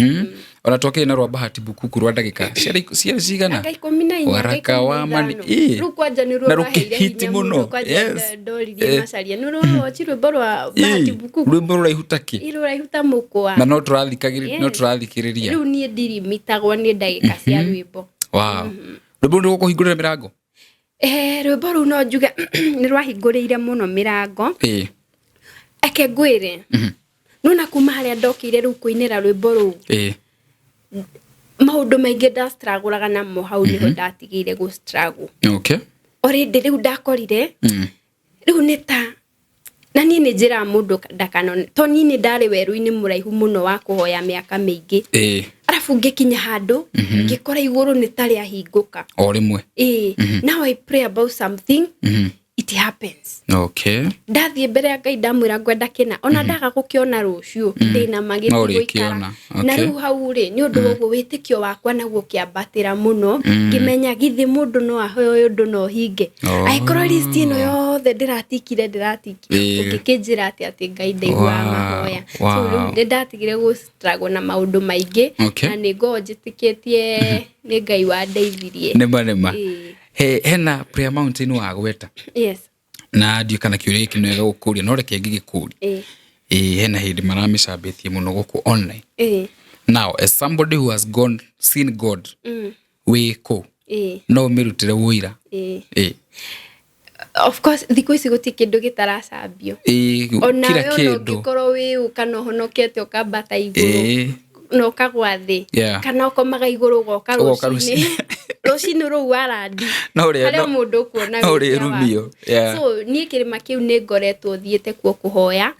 Ona twakĩrĩ na rwa Bahati Bukuku rwa ndagĩka ciarĩ cigana? Anga 14, Waraka anga wa 15. mani. Rĩu kwanja nĩ ruo Na rwaheire rũkĩhiti hinya mũno. mũno, kwanja ndoririe Macharia nĩ rũrochi rwĩmbo rwa Bahati Bukuku. Rwĩmbo rũraihu takĩ. Rũraihu ta mũkwa. Na no tũrathikagĩrĩria, no tũrathikĩrĩria. Rĩu niĩ ndirimitagwo nĩ ndagĩka cia rwĩmbo. Wow, rwĩmbo rũu rũgũkũhingũrĩra mĩrango. Rwĩmbo rũu no njuge nĩ rwahingũrĩire mũno mĩrango. Eke ngwĩre, nona kuma harĩa ndokĩire rĩu kũinĩra rwĩmbo rũu, maũndũ maingĩ ndastragũraga namo, hau nĩho ndatigĩire gũ struggle. Already rĩu ndakorire rĩu nĩ ta na niĩ nĩ njĩraga mũndũ ndakanone to niĩ nĩ ndarĩ werũ-inĩ mũraihu mũno wa kũhoya mĩaka mĩingĩ, arabu ngĩkinya handũ ngĩkora igũrũ nĩ ta rĩahingũka. O rĩmwe. Ĩĩ, now I pray about something, it happens. Ndathiĩ mbere ya Ngai ndamwĩra ngwenda kĩna, ona ndaga gũkĩona rũciũ, ndĩna No magĩtigũikara. ũrĩkĩona. Na rĩu hau rĩ, nĩ ũndũ wa ũguo wĩtĩkio wakwa naguo ũkĩambatĩra mũno, ngĩmenya githĩ mũndũ no ahoe ũndũ no ũhinge. Angĩkorwo list ĩno yothe ndĩratikire, ndĩratiki, ũngĩkĩnjĩra atĩ atĩ Ngai ndaiguaga mahoya. So rĩu nĩ ndatigire gũ struggle na maũndũ maingĩ, na nĩ ngoragwo njĩtĩkĩtie nĩ Ngai wandeithirie. Nĩma nĩma. Hena Prayer Mountain wagweta. Na ndiũ kana kĩũria gĩkĩ nĩ wega gũkũria, no reke ngĩgĩkũria. Ĩĩ, hena hĩndĩ maramĩcambĩtie mũno gũkũ online. Now as somebody who has gone seen God wĩ kũ no ũmĩrutĩre wũira? Ĩĩ. Ĩĩ. Of course thikũ ici gũtirĩ kĩndũ gĩtaracambio. Ĩĩ, Onawe kila ona kĩndũ. ũngĩkorwo wĩ ũ kana ũhonokete ũkambata igũrũ Ĩĩ. na ũkagwa thĩ, kana ũkomaga igũrũ ũgoka Ũgoka rũcinĩ rũcinĩ. Rũcinĩ rũu warandi No ũrĩa- harĩa mũndũ ũkuona no wĩhia ũrĩrumio, waku. So niĩ kĩrĩma kĩu nĩ ngoretwo thiĩte kuo kũhoya,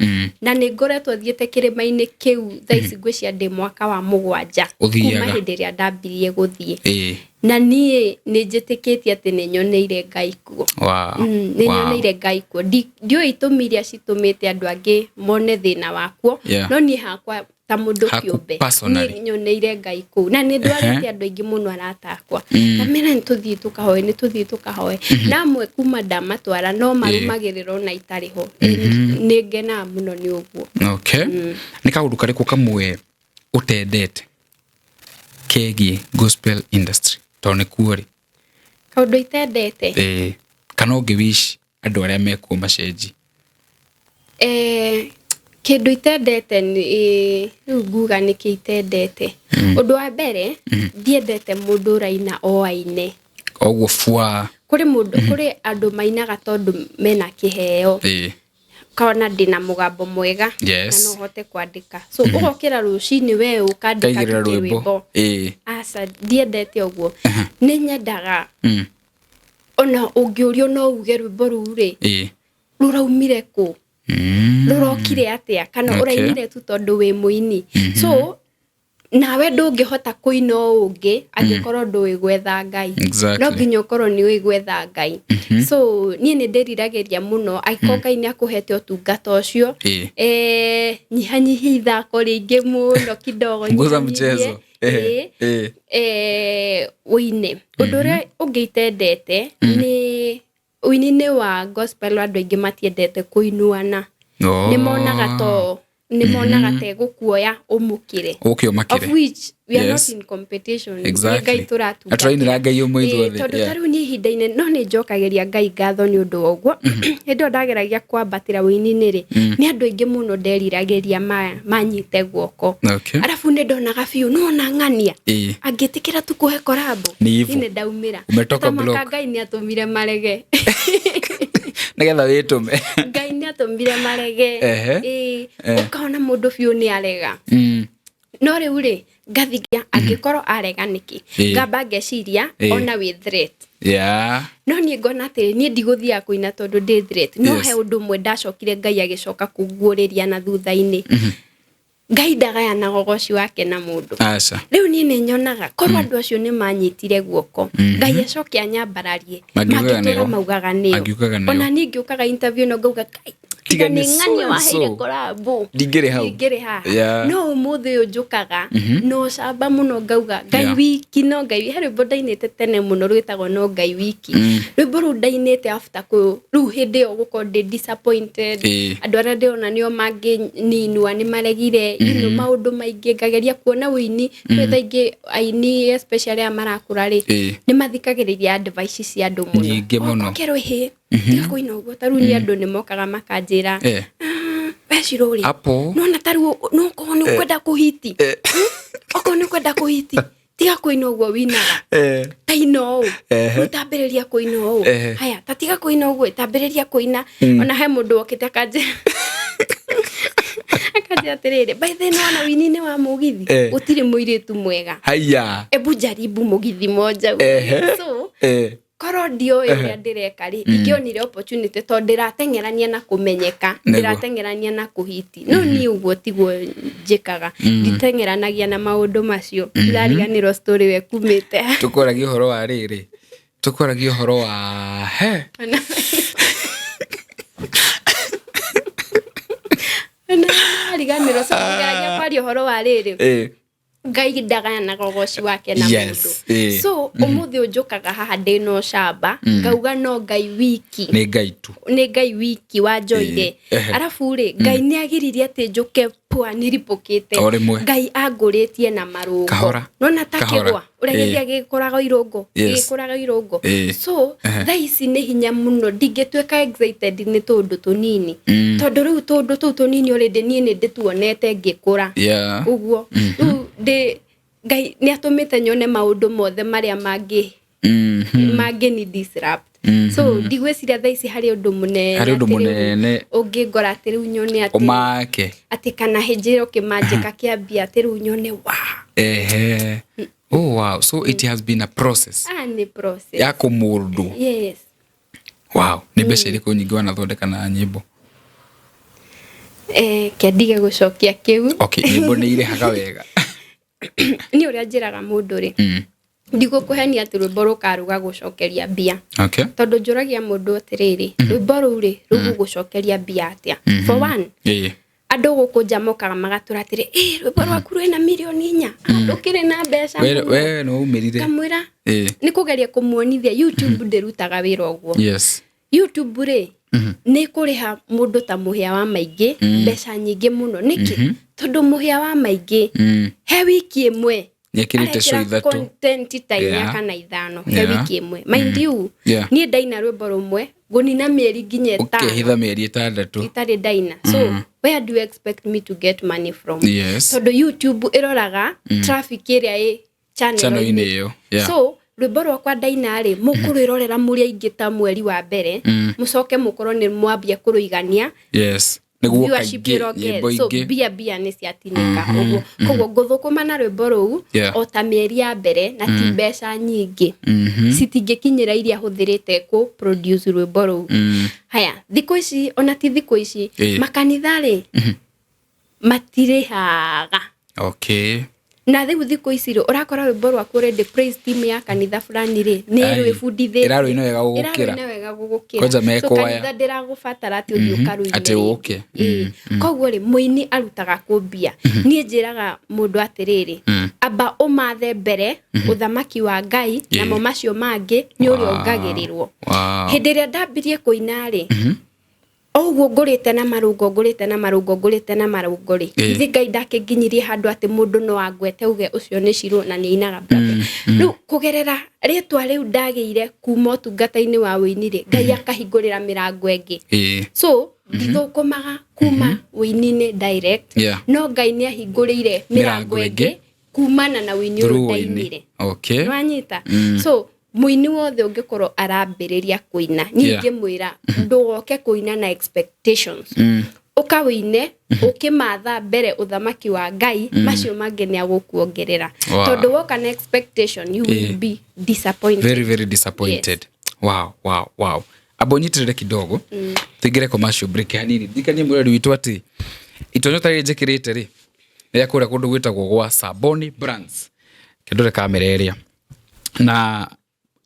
na nĩ ngoretwo thiĩte kĩrĩma-inĩ kĩu thaa ici ngwĩciria ndĩ mwaka wa 7 Ũthiaga. kuma hĩndĩ ĩrĩa ndambirie gũthiĩ. Ĩĩ. Na niĩ nĩ njĩtĩkĩtie atĩ nĩ nyoneire Ngai kuo. Nĩ nyoneire Ngai kuo. Ndiũĩ itũmi iria citũmĩte andũ angĩ mone thĩna wakuo, no niĩ hakwa ta mũndũ Haku kĩũmbe personally. nĩ nyoneire Ngai kũu, na nĩ ndwarĩte andũ aingĩ mũno arata akwa, ngamera nĩ tũthiĩ tũkahoe, nĩ tũthiĩ tũkahoe, na amwe kuma ndamatwara no marũmagĩrĩra ona itarĩ ho. Nĩ ngenaga mũno nĩ ũguo. Okay. Nĩ kaũndũ karĩkũ kamwe ũtendete kegiĩ gospel industry, tondũ nĩ kuo rĩ? Kaũndũ itendete? Ĩĩ, kana ũngĩ wish andũ arĩa mekuo macenji? Kĩndũ itendete nĩ rĩu nguga nĩkĩ itendete. Ũndũ wa mbere, ndiendete mũndũ ũraina o aine. Oguo bua. Kũrĩ mũndũ, kũrĩ andũ mainaga tondũ mena kĩheo. Ũkona ndĩna mũgambo mwega na no hote kwandĩka. So ũgokĩra rũcinĩ we ũkandĩka Kaigĩrĩra rwĩmbo. rwĩmbo. Aca, ndiendete ũguo. Nĩ nyendaga ona ũngĩũrio no uge rwĩmbo rũu rĩ, rũraumire kũ? Rũrokire atĩa? Kana ũrainire tu tondũ wĩ mũini. So nawe ndũngĩhota kũina ũũ ũngĩ angĩkorwo ndũĩ gwetha Ngai. No nginya ũkorwo nĩ ũĩ gwetha Ngai. So niĩ nĩ ndĩriragĩria mũno angĩkorwo Ngai nĩ akũhete ũtungata ũcio, nyihanyihia ithako rĩingĩ mũno kidogo, Punguza nyihanyihie. mchezo. Ũine. Ũndũ ũrĩa ũngĩ itendete nĩ ũini-inĩ wa gospel, andũ aingĩ matiendete kũinuana. Nĩ monaga to nĩ monaga ta ĩgũkuoya ũmũkĩre. Ũke ũmakĩre. Of which we are not in competition. Nĩ Ngai tũratungata. Na tũrainĩra Ngai ũmwe ithuothe. Tondũ ta rĩu niĩ ihinda-inĩ no nĩ njokagĩria Ngai ngatho nĩ ũndũ wa ũguo. Hĩndĩ ĩyo ndageragia kwambatĩra ũini-inĩ rĩ, nĩ andũ aingĩ mũno nderiragĩria manyite guoko. Arabu nĩ ndonaga biũ, nĩwona ng'ania. Angĩtĩkĩra tu kũhe korabo, Ni hivyo. niĩ nĩ ndaumĩra. Umetoka Ta maka block. Ngai nĩ atũmire marege. Nĩgetha wĩtũme. Ngai nĩ atũmire marege. Ũkona mũndũ biũ nĩ arega. No rĩu rĩ, ngathikia angĩkorwo arega nĩkĩ? Ngamba ngeciria ona wĩ threat. No niĩ ngona atĩrĩ, niĩ ndigũthiaga kũina tondũ ndĩ threat. No he ũndũ ũmwe ndacokire Ngai agĩcoka kũnguũrĩria na thutha-inĩ. Ngai ndagayanaga ũgoci wake na mũndũ. Aca. Rĩu niĩ nĩ nyonaga korwo andũ acio nĩ manyitire guoko, Ngai acoke anyambararie, Mangiugaga mangĩtũra nĩo. maugaga nĩo. Mangiugaga nĩo. Ona niĩ ngĩũkaga interview no ngauga, Ngai, Tiga tiga nĩ nĩ ng'ania so and waheire so. korabo. Ndingĩrĩ hau. Ndingĩrĩ haha. No ũmũthĩ ũyũ njũkaga, no camba mũno ngauga, Ngai wiki, no Ngai. He rwĩmbo ndainĩte tene mũno rwĩtagwo no Ngai wiki. Rwĩmbo rũu ndainĩte after kũ, rĩu hĩndĩ ĩyo gũkorwo ndĩ disappointed. Andũ arĩa ndĩrona nĩo mangĩninua nĩ maregire, you know, maũndũ maingĩ, ngageria kuona ũini. Twĩ thaa ingĩ aini especially aya marakũra rĩ, nĩ mathikagĩrĩria advice cia andũ mũno. Nyingĩ mũno. Ũkerwo ĩhĩ, tiga kũina ũguo. Ta rĩu niĩ andũ nĩ mokaga makanjĩra, we Shiro rĩ, Apo. nĩwona ta rĩu no okorwo nĩ ũkwenda kũhiti. Okorwo nĩ ũkwenda kũhiti, tiga kũina ũguo winaga. Ta ina ũũ. Rĩu tambĩrĩria kũina ũũ. Haya, ta tiga kũina ũguo, tambĩrĩria kũina. Ona he mũndũ wokĩte akanjĩra. Akanjĩra atĩrĩrĩ, by the way, nĩwona wini-inĩ wa mũgithi, gũtirĩ mũirĩtu mwega. Haya. Ebu jaribu mũgithi moja. So, korwo ndioĩ ũrĩa ndĩreka rĩ, ingĩonire opportunity tondũ ndĩrateng'erania na kũmenyeka, ndĩrateng'erania na kũhiti. No niĩ ũguo tiguo njĩkaga, nditeng'eranagia na maũndũ macio. Ndĩrariganĩrwo story we kumĩte. Tũkwaragia ũhoro wa rĩrĩ, tũkwaragia ũhoro wa he. Ndĩrariganĩrwo, so tũkĩgeragia kwaria ũhoro wa rĩrĩ. Ngai ndagayanaga ũgoci wake na mũndũ. So ũmũthĩ ũyũ njũkaga haha ndĩna ũcamba, ngauga no Ngai wiki. Nĩ Ngai tu. Nĩ Ngai wiki wanjoire. Arabu rĩ, Ngai nĩ agiririe atĩ njũke pua niripũkĩte. O rĩmwe. Ngai angũrĩtie na marũngo. Kahora. Nona ta Kahora. kĩgwa, ũrĩa gĩthiaga gĩkũraga irũngo, gĩkũraga irũngo. So thaa ici nĩ hinya mũno, ndingĩtuĩka excited nĩ tũũndũ tũnini. Tondũ rĩu tũũndũ tũu tũnini already niĩ nĩ ndĩtuonete ngĩkũra. Ũguo. Rĩu Ndĩ Ngai nĩ atũmĩte nyone maũndũ mothe marĩa mangĩ mangĩ ni disrupt. So ndigwĩciria thaa ici harĩ ũndũ mũnene Harĩ ũndũ atĩ rĩu mũnene. ũngĩngora atĩ rĩu nyone atĩ Ũmake. Atĩ kana hĩnjĩre ũkĩmanjĩka kĩambia atĩ rĩu nyone wa. Ehe. Oh wow, so it has been a process Ah, nĩ process. Ya kũmũndũ. Yes. Wow, nĩ mbeca irĩkũ nyingĩ wanathondeka na nyĩmbo? Kĩandige gũcokia kĩu. Okay, nyĩmbo nĩ irĩhaga wega? Niĩ ũrĩa njĩraga mũndũ rĩ, ndigũkũhenia atĩ rwĩmbo rũkaruga gũcokeria mbia, tondũ njũragia mũndũ atĩrĩrĩ, rwĩmbo rũu rĩ, rũgũgũcokeria mbia atĩa? For one, andũ gũkũ nja mokaga magatũra atĩrĩ, ĩ rwĩmbo rwaku rwĩna mirioni 4, ndũkĩrĩ na mbeca We mũno." we nĩ waumĩrire. Ngamwĩra nĩ kũgeria kũmuonithia YouTube ndĩrutaga wĩra ũguo. YouTube rĩ, nĩ kũrĩha mũndũ ta mũhĩa wa maingĩ mbeca nyingĩ mũno. Nĩkĩ? Tondũ mũhĩa wa maingĩ he wiki ĩmwe Nĩekĩrĩte show arekĩra ithatũ. content ta 4 kana 5 he wiki ĩmwe. Mind you, niĩ ndaina rwĩmbo rũmwe ngũnina mĩeri nginya 5. Ũkehitha mĩeri 6. Itarĩ ndaina. So where do you expect me to get money from? Yes. Tondũ YouTube ĩroraga traffic ĩrĩa ĩ channel-inĩ channel-inĩ ĩyo. Yeah. So rwĩmbo rwakwa ndaina rĩ, mũkũrwĩrorera mũrĩ aingĩ ta mweri wa mbere, mũcoke mũkorwo nĩ mwambia kũrũigania. Yes. Nĩguo Viewership kaingĩ ĩrongerereka. nyĩmbo So ingĩ. mbia nĩ ciatinĩka ũguo. Koguo ngũthũkũma na rwĩmbo rũu o ta mĩeri ya mbere na ti mbeca nyingĩ, citingĩkinyĩra iria hũthĩrĩte kũ produce rwĩmbo rũu. Haya, thikũ ici, ona ti thikũ ici, makanitha rĩ, matirĩhaga. Na rĩu thikũ ici rĩ, ũrakora rwĩmbo rwaku already praise team ya kanitha fulani rĩ, nĩ Ai, rwĩbundithĩtie. ĩrarũina wega gũgũkĩra. Ĩrarũina wega gũgũkĩra. Kwanja So mekwaya. kanitha ndĩragũbatara atĩ ũthiĩ ũkarũine Atĩ rĩngĩ. ũke. Ĩĩ. Koguo rĩ, mũini arutaga kũ mbia? Niĩ njĩraga mũndũ atĩrĩrĩ, amba ũmathe mbere ũthamaki wa Ngai, namo macio mangĩ nĩ ũrĩa ũngagĩrĩrwo. Hĩndĩ ĩrĩa ndambirie kũina rĩ, o ũguo ngũrĩte na marũngo, ngũrĩte na marũngo, ngũrĩte na marũngo rĩ, githĩ Ngai ndakĩnginyirie handũ atĩ mũndũ no angwete uge ũcio nĩ Shiro na nĩ ainaga bla bla. Rĩu kũgerera rĩtwa rĩu ndagĩire kuma ũtungata-inĩ wa ũini rĩ, Ngai akahingũrĩra mĩrango ĩngĩ. So ndithũkũmaga kuma ũini-inĩ direct, no Ngai nĩ ahingũrĩire mĩrango mĩrango ĩngĩ ĩngĩ kumana na ũini ũyũ through ũini. ndainire. Nĩwanyita? So mũini wothe ũngĩkorwo arambĩrĩria kũina, niĩ ingĩmwĩra ndũgoke kũina na expectations. Ũka wĩine ũkĩmatha mbere ũthamaki wa Ngai, macio mangĩ nĩ agũkuongerera. Tondũ woka na expectation, you will be disappointed. Very very disappointed. Wow. Amba ũnyitĩrĩre kidogo, tũingĩre commercial break hanini. Ndirikanie mwĩrori witũ atĩ itonyo ta rĩrĩ njĩkĩrĩte rĩ, nĩ rĩa kũrĩa kũndũ gwĩtagwo gwa Saboni Brands. Kĩndore kamera ĩrĩa na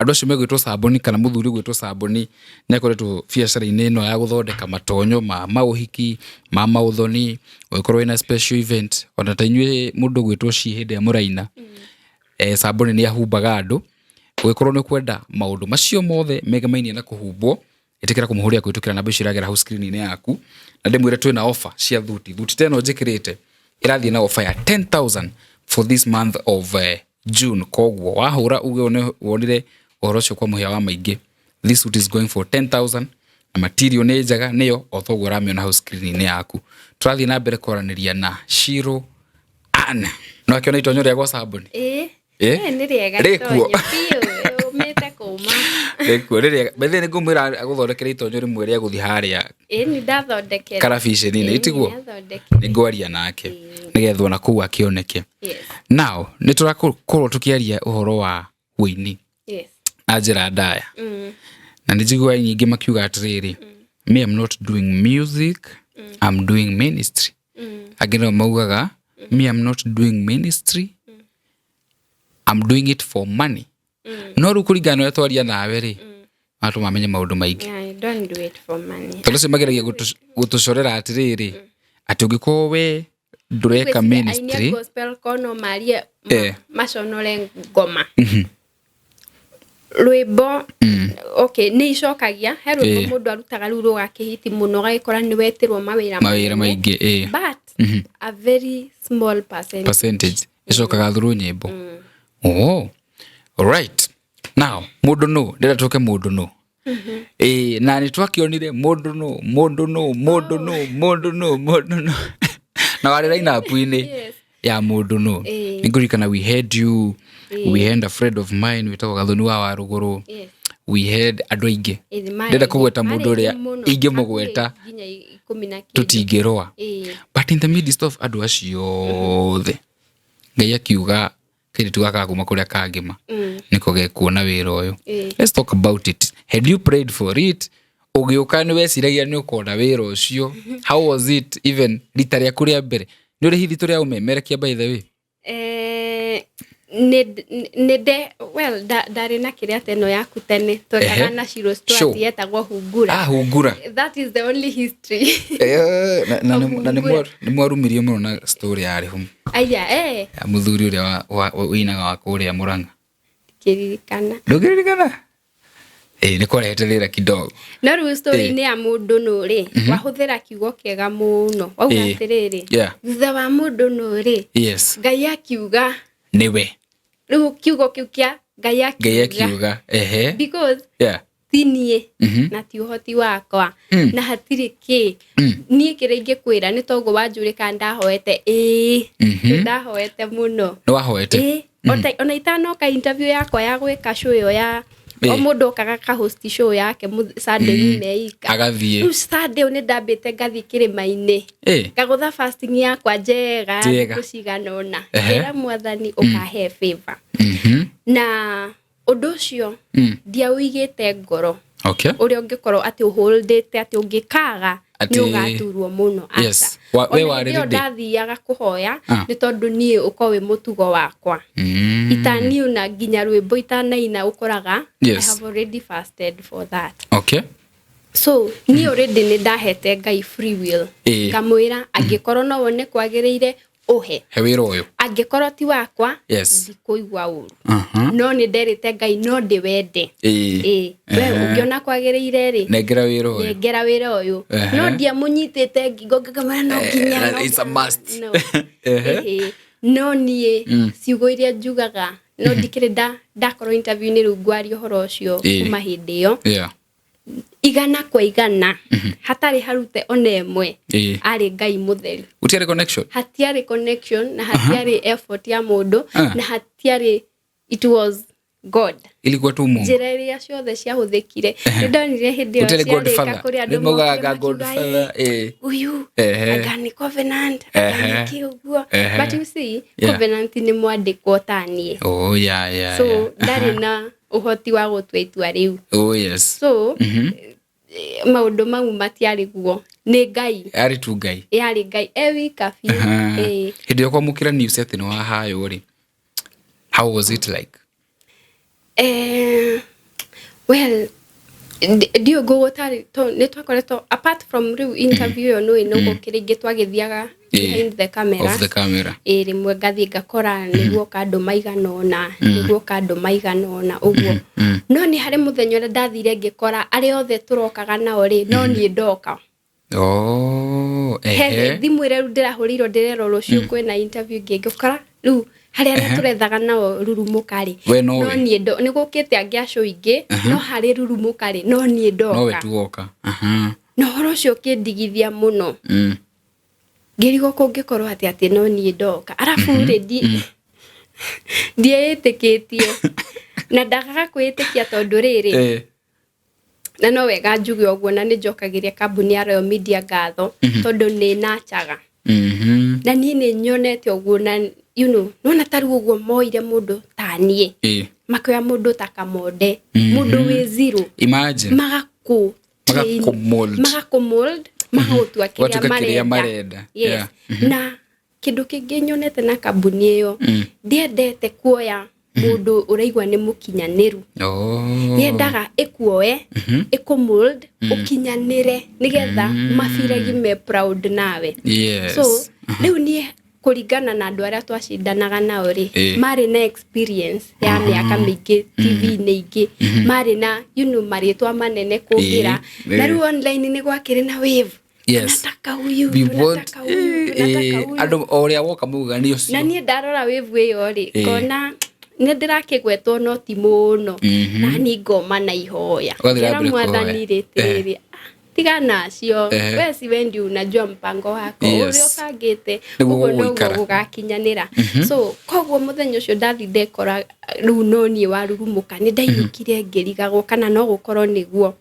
andũ acio megwĩtwo Saboni kana mũthuri ũgwĩtwo Saboni nĩ akoretwo biacara-inĩ ĩno ya gũthondeka matonyo ma maũhiki, ma maũthoni, ũngĩkorwo wĩna special event, ona ta inyuĩ mũndũ ũgwĩtwo ci hĩndĩ ĩrĩa mũraina, Saboni nĩ ahumbaga andũ. Ũngĩkorwo nĩ ũkwenda maũndũ macio mothe megemainie na kũhumbwo, ĩtĩkĩra kũmũhũrĩra kũhĩtũkĩra namba icio iragera hau screen-inĩ yaku. Na ndĩmwĩre twĩna offer cia thuti. Thuti ta ĩno njĩkĩrĩte ĩrathiĩ na offer ya 10,000 for this month of June. Koguo wahũra uge wonire ũhoro ũcio kwa mũhĩa wa maingĩ, this suit is going for 10,000 na material nĩ njega, nĩyo o toguo ũramĩona hau screen-inĩ yaku. Tũrathiĩ na mbere kwaranĩria na Shiro Ann. No akĩona itonyo rĩa gwa Sabuni? Ĩĩ. Ĩ? Ĩ, nĩ rĩega Rĩkuo. itonyo biũ, yũmĩte kũma. Rĩkuo nĩ rĩega. By the way, nĩ ngũmwĩra agũthondekere itonyo rĩmwe rĩa gũthiĩ harĩa Ĩ, nĩ ndathondekera. karabiceni-inĩ, Ĩ, itiguo? nĩ ndathondekera. Nĩ ngwaria nake nĩgetha ona kũu akĩoneke. Yes. Now nĩ tũrakorwo tũkĩaria ũhoro wa ũini na njĩra ndaya, na nĩ njiguaga nyingĩ makiuga atĩrĩrĩ, me I'm not doing music, I'm doing ministry. Angĩ nao maugaga, me I'm not doing ministry, I'm doing it for money. No rĩu kũringana na ũrĩa twaria nawe rĩ, andũ mamenye maũndũ maingĩ. Yeah, I don't do it for money. Tondũ acio mageragia gũtũcorera atĩrĩrĩ, atĩ ũngĩkorwo we ndũreka Gwĩciria aini a ministry gospel ko no marie maconore ngoma rwĩmbo. Okay, nĩ icokagia he rwĩmbo mũndũ arutaga rĩu rũgakĩhiti mũno, ũgagĩkora nĩ wetĩrwo mawĩra mawĩra manene, maingĩ but a very small percentage. Percentage ĩcokaga through nyĩmbo. Oh, right. Now mũndũ nũ ndĩrenda tũke mũndũ nũ ĩĩ, na nĩ twakĩonire mũndũ nũ, mũndũ nũ, mũndũ nũ, mũndũ nũ, mũndũ nũ na warĩ line-up-inĩ. Yes. Ya mũndũ no. Ĩĩ. Nĩ ngũririkana we had you, we had a friend of mine wĩtagwo Gathoni wa Warũgũrũ. We had andũ aingĩ. Ĩĩ, marĩ Ndĩrenda aingĩ- kũgweta marĩ mũndũ ũrĩa aingĩ mũno, ingĩmũgweta hakuhĩ nginya 10 na kĩndũ. tũtingĩrũa. But in the midst of andũ acio othe, Ngai akiuga kairĩtu gaka kuma kũrĩa kangĩma nĩko gekuona wĩra ũyũ. Let's talk about it. Had you prayed for it? Ũgĩũka nĩ weciragia nĩ ũkona wĩra ũcio? How was it even rita rĩaku rĩa mbere? Nĩ ũrĩ hithi tũrĩa ũmemerekia, by the way? Nĩ nde well, ndarĩ na kĩrĩa ta ĩno yaku tene twekaga na Shiro Show. Stuart yetagwo Hungura. Ah, hungura. That is the only history. Eh, na nĩ Hungura. mwarumirio mũno na story yarĩ ho Aya, eh. ya mũthuri ũrĩa wĩinaga wa kũrĩa Mũrang'a. Kĩririkana. Ndũngĩririkana? Ĩ, nĩ kwarehete thĩna kidogo. No rĩu story-inĩ ya mũndũ nũ rĩ, wahũthĩra kiugo kĩega mũno, wauga atĩrĩrĩ, thutha wa mũndũ nũ rĩ, Ngai akiuga. Nĩwe. Rĩu kiugo kĩu kĩa Ngai Ngai akiuga, akiuga ehe. Because ti niĩ na ti ũhoti wakwa na hatirĩ kĩ niĩ kĩrĩa ingĩkwĩra nĩ toguo wanjũrĩ kana ndahoete, ĩĩ, nĩ ndahoete mũno. Nĩ wahoete? Ĩĩ, ona itanoka interview yakwa ya gwĩka show ĩyo ya o mũndũ okaga ka host show yake Sunday meika. Agathiĩ. Rĩu Sunday ĩyo nĩ ndambĩte ngathiĩ kĩrĩma-inĩ, ngagũtha fasting yakwa njega Njega. thikũ cigana ũna, ngĩra mwathani ũkahe favor. Na ũndũ ũcio ndiaũigĩte ngoro ũrĩa ũngĩkorwo atĩ ũhũldĩte atĩ ũngĩkaga nĩ ũgaturwo mũno, aca. Yes. We Ona warĩ hĩndĩ ĩyo ready? ndathiaga kũhoya Ah. nĩ tondũ niĩ ũkorwo wĩ mũtugo wakwa, itaniuna nginya rwĩmbo itanaina ũkoraga I have already fasted for that. So niĩ already nĩ ndahete Ngai free will, ngamwĩra angĩkorwo no wone kwagĩrĩire ũhe He wĩra ũyũ. angĩkorwo ti wakwa, ndikũigua ũru. No nĩ nderĩte Ngai no ndĩwende. Ĩĩ, we ũngĩona kwagĩrĩire rĩ, Nengera wĩra ũyũ. nengera wĩra ũyũ. No ndiamũnyitĩte ngingo ngakamwĩra no nginya, no It's a nginya. must. No. Ĩhĩ. No niĩ ciugo iria njugaga no ndikĩrĩ ndakorwo interview-inĩ rĩu ngwaria ũhoro ũcio kuma hĩndĩ ĩyo, 100% hatarĩ harute ona ĩmwe, arĩ Ngai mũtheri. Gũtiarĩ connection. Hatiarĩ connection na hatiarĩ effort ya mũndũ na hatiarĩ, it was God. Ilikuwa tu Mungu. Njĩra iria ciothe ciahũthĩkire nĩ ndonire hĩndĩ ĩyo Gũtiarĩ ciarĩka Godfather. kũrĩ andũ Nĩ maugaga mokire makiuga, Godfather. "Ĩ, ũyũ anga nĩ covenant, anga nĩ kĩ ũguo." But you see, covenant nĩ mwandĩkwo ta niĩ. Oh, yeah, So ndarĩ na ũhoti wa gũtua itua rĩu. Oh, yes. So maũndũ mau matiarĩ guo, nĩ Ngai. Arĩ tu Ngai. Yarĩ Ngai e wika biũ. Ĩĩ. Hĩndĩ ĩyo kwamũkĩra news atĩ nĩ wahaywo rĩ, how was it like? Well, ndiũ ngũgũtarĩ nĩ twakoretwo apart from rĩu interview ĩyo nĩũĩ nĩ gũkĩrĩ ingĩ twagĩthiaga behind the camera. Off the camera. Ĩ, rĩmwe ngathiĩ ngakora nĩguoka andũ maigana ũna, nĩguoka andũ maigana ũna ũguo. No nĩ harĩ mũthenya ũrĩa ndathire ngĩkora arĩa othe tũrokaga nao rĩ, no niĩ ndoka. Oh, He thimũ ĩrĩa rĩu ndĩrahũrĩirwo ndĩrerwo rũciũ kwĩna interview ĩngĩ, ngĩkora rĩu harĩa arĩa tũrethaga nao rurumũka rĩ, We nowe. no niĩ nĩ gũkĩte angĩ acio ingĩ, no harĩ rurumũka rĩ, no niĩ Nowe ndoka. tu woka. Na ũhoro ũcio ũkĩndigithia mũno, ngĩrigwo kũngĩkorwo atĩ no niĩ ndoka, arabu rĩ, ndieĩtĩkĩtie na ndagaga kwĩĩtĩkia tondũ rĩrĩ, na no wega njuge ũguo, na nĩ njokagĩria kambuni ya Royal Media ngatho tondũ nĩ nachaga na niĩ nĩ nyonete ũguo na nona ta rĩu ũguo moire mũndũ ta niĩ, makoya mũndũ ta kamonde, mũndũ wĩ zero. Imagine. Magakũ Magakũ-mold. Magakũ-mold, magagũtua kĩrĩa Ũgatuĩka kĩrĩa marenda. marenda. Yes. Na kĩndũ kĩngĩ nyonete na kambuni ĩyo, ndiendete kuoya mũndũ ũraigua nĩ mũkinyanĩru. Yendaga ĩkuoe, ĩkũ-mold, ũkinyanĩre nĩgetha mabiragi me proud nawe. So rĩu niĩ kũringana na andũ arĩa twacindanaga nao rĩ, marĩ na experience ya mĩaka mĩingĩ TV-inĩ ingĩ, marĩ na marĩtwa manene kũngĩra. Na rĩu online nĩ gwakĩrĩ na wave, tunataka huyu, We want tunataka huyu, tunataka huyu. Andũ o ũrĩa woka maugaga nĩ Na ũcio. niĩ ndarora wave ĩyo rĩ, ngona nĩ ndĩrakĩgwetwo no ti mũno, na niĩ ngoma na ihoya. Ũgathiĩ na Ngĩra mbere kũhoya. mwathani rĩ, atĩrĩrĩ, Tigana acio. Ehe. We si we ndio unajua mpango wako Yes. ũrĩa ũbangĩte, Nĩguo ũguo noguo gũgũikara. gũgakinyanĩra. So koguo mũthenya ũcio ndathi ndekora rĩu no niĩ warurumũka, nĩ ndainũkire ngĩrigagwo kana no gũkorwo nĩguo.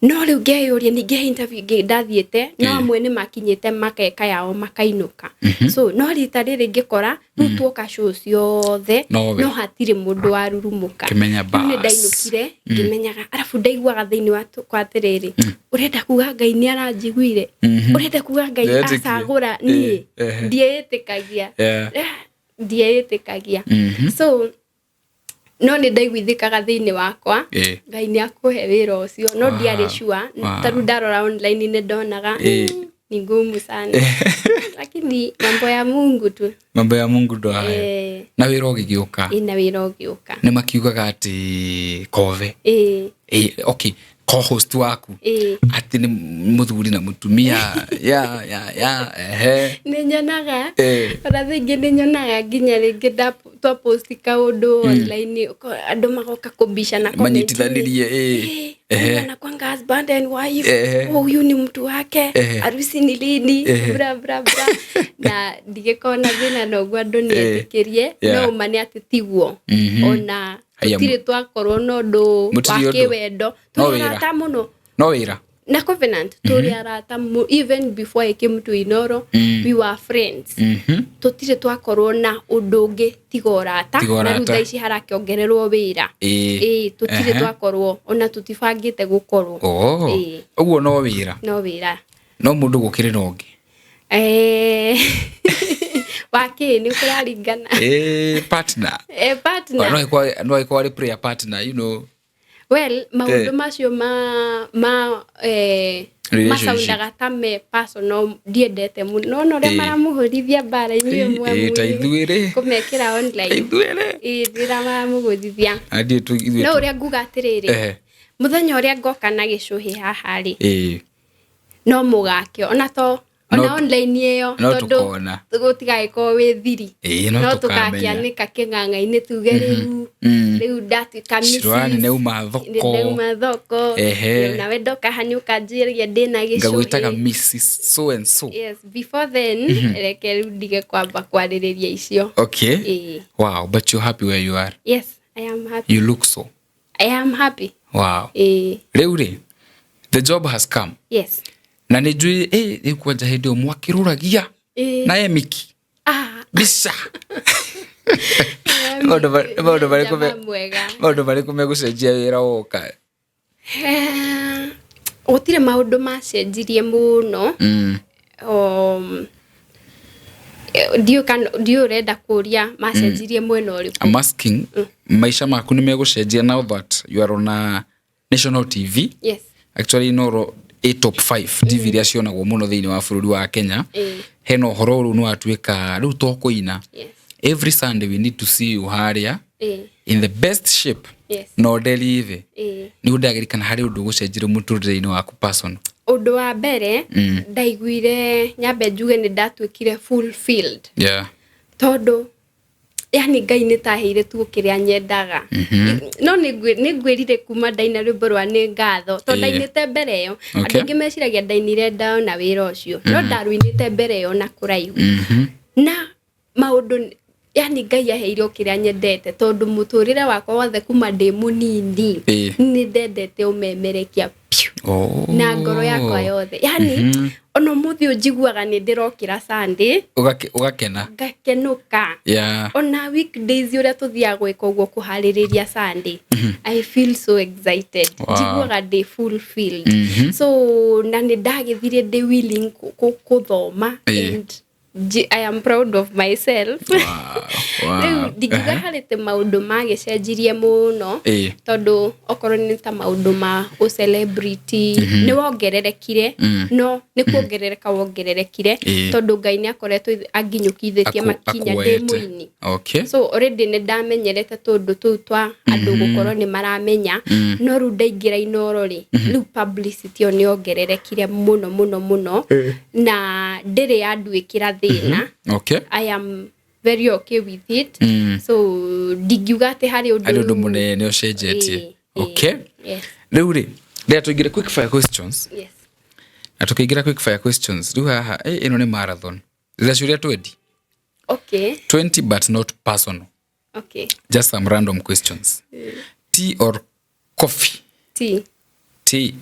No rĩu ngeyũria, ningĩ he interview ĩngĩ ndathiĩte, no amwe nĩ makinyĩte makeka yao makainũka. So no rita rĩrĩ ngĩkora rĩu tuoka show ciothe, Nowe. no hatirĩ mũndũ warurumũka. Kĩmenya Rĩu nĩ bas. ndainũkire ngĩmenyaga, arabu ndaiguaga thĩinĩ wakwa atĩrĩrĩ, ũrenda kuga Ngai nĩ aranjiguire, ũrenda kuga Ngai Ndĩretĩkia. acagũra niĩ? Ehe. Ndieĩtĩkagia. Yeah. Ndieĩtĩkagia. So no nĩ ndaiguithĩkaga thĩinĩ wakwa, Ngai nĩ akũhe wĩra ũcio, no ndiarĩ sure. Ta rĩu ndarora online nĩ ndonaga ni ngumu sana, lakini mambo ya Mungu tu. Mambo ya Mungu ndo hayo. Na wĩra ũgĩgĩũka. Ĩna wĩra ũgĩũka. Nĩ makiugaga atĩ kothe, okay, co-host waku, atĩ nĩ mũthuri na mũtumia ya ya ya ehe. Nĩ nyonaga, ona thaa ingĩ nĩ nyonaga nginya rĩngĩ twapost kaũndũ online, andũ magoka kũbicana comment-inĩ. Manyitithanirie, Eh, huyu anakuanga husband and wife. Oh, huyu ni mtu wake. Harusi ni lini? Bra bra bra. Na ndigĩkorwo na thĩna na ũguo, andũ nĩ etĩkĩrie. No ũma nĩ atĩ tiguo, ona Haya, tũtirĩ twakorwo na ũndũ wa Mũtirĩ ũndũ. kĩwendo. No Tũrĩ wĩra. arata mũno. No wĩra. Na Covenant tũrĩ arata even before I came to Inoro, we were friends. Tũtirĩ twakorwo na ũndũ ũngĩ tiga ũrata. Tiga Na rĩu ũrata. thaa ici harakĩongererwo wĩra. Ĩĩ, tũtirĩ twakorwo, ona tũtibangĩte gũkorwo. Oh. Ĩĩ. Ũguo no wĩra. No wĩra. No mũndũ gũkĩrĩ na ũngĩ. Wakĩ nĩ kũraringana. Partner. Partner. No ĩkorwo arĩ prayer partner. Well, maũndũ macio ma Relationship. macaundaga ta me personal, ndiendete mũno, no na ũrĩa maramũhũrithia mbara inyuĩ Ĩĩ, ta ithuĩ rĩ. kũmekĩra online. Ithuĩ rĩ. Ĩĩ, rĩrĩa maramũgũthithia. Na ndiĩ ithuĩ No ũrĩa nguga atĩrĩrĩ, mũthenya ũrĩa ngoka na gĩcũhĩ haha rĩ, no mũgakĩo ona to ona online ĩyo, No tondũ tũkona. gũtigagĩkorwo wĩ thiri. Ĩĩ, no No tũkamenya. tũgakĩanĩka kĩng'ang'a-inĩ tuge rĩu rĩu ndatuĩka Mrs. Shirwani nĩauma thoko. Nĩ ndauma thoko. Nawe ndoka hanyũka njĩrie ndĩna Ngagwĩtaga gĩcũhĩ. Mrs. So and so. Yes, before then reke rĩu ndige kwamba kwarĩrĩria icio. Okay. Ĩĩ. Wow, but you're happy where you are. Yes, I am happy. You look so. I am happy. Wow. Ĩĩ. Rĩu rĩ, the job has come. Yes. Na nĩ njũĩ rĩu kwanja hĩndĩ ĩyo mwakĩrũragia na Emiki mbica. Maũndũ maũndũ marĩkũ Jamaa mwega. Maũndũ marĩkũ megũcenjia wĩra woka? Gũtirĩ maũndũ macenjirie mũno. Ndiũĩ kana ndiũĩ ũrenda kũria macenjirie mwena ũrĩkũ. I'm asking, maica maku nĩ megũcenjia now that you are on a national TV? Yes. Actually, Inoro ĩ top 5 TV iria cionagwo mũno thĩinĩ wa bũrũri wa Kenya. Hena ũhoro rĩu nĩ watuĩka rĩu to kũina. Every Sunday we need to see you harĩa in the best shape. Na ũndelive. Nĩ ũndagĩrĩkana harĩ ũndũ ũgũcenjirie mũtũrĩre-inĩ waku personal. Ũndũ wa mbere ndaiguire, nyambe njuge nĩ ndatuĩkire fulfilled, tondũ yani Ngai nĩ taheire tu kĩrĩa nyendaga. No nĩ ngwĩrire kuma ndaina rwĩmbo rwa nĩ ngatho, tondũ ndainĩte mbere ĩyo. Andũ aingĩ meciragia ndainire ndaona wĩra ũcio, no ndarũinĩte mbere ĩyo na kũraihu. Na maũndũ yani Ngai aheire o kĩrĩa nyendete, tondũ mũtũrĩre wakwa wothe kuma ndĩ mũnini nĩ ndendete ũmemerekia piũ na ngoro yakwa yothe. Yani ona ũmũthĩ ũyũ njiguaga nĩ ndĩrokĩra Sunday Ũgakena. Ngakenũka. Ona weekdays ũrĩa tũthiaga gwĩka ũguo kũharĩrĩria Sunday, I feel so excited. Njiguaga ndĩ fulfilled. So na nĩ ndagĩthire ndĩ willing kũthoma and I am proud of myself. Rĩu ndingiuga harĩ te maũndũ magĩcenjirie mũno, tondũ okorwo nĩ ta maũndũ ma ũcelebrity nĩ wongererekire, no nĩ kuongerereka wongererekire, tondũ Ngai nĩ akoretwo anginyũkithĩtie makinya ndĩ Akuoete. mũini. So already nĩ ndamenyerete tũndũ tũu twa andũ gũkorwo nĩ maramenya, no rĩu ndaingĩra Inoro rĩ, rĩu publicity ĩyo nĩ yongererekire mũno mũno mũno, na ndĩrĩ yanduĩkĩra thĩna. I am very okay with it. So ndingiuga atĩ harĩ ũndũ Harĩ ũndũ rĩu mũnene ũcenjetie. Ĩĩ, ĩĩ. Okay. Yes. Rĩu rĩ, Rĩrĩa tũingĩre quick fire questions. Yes. Na tũkĩingĩra quick fire questions rĩu haha ĩno nĩ marathon. Rĩrĩa ciũria 20. Okay. 20 but not personal. Okay. Just some random questions. Tea or coffee? Tea. Tea.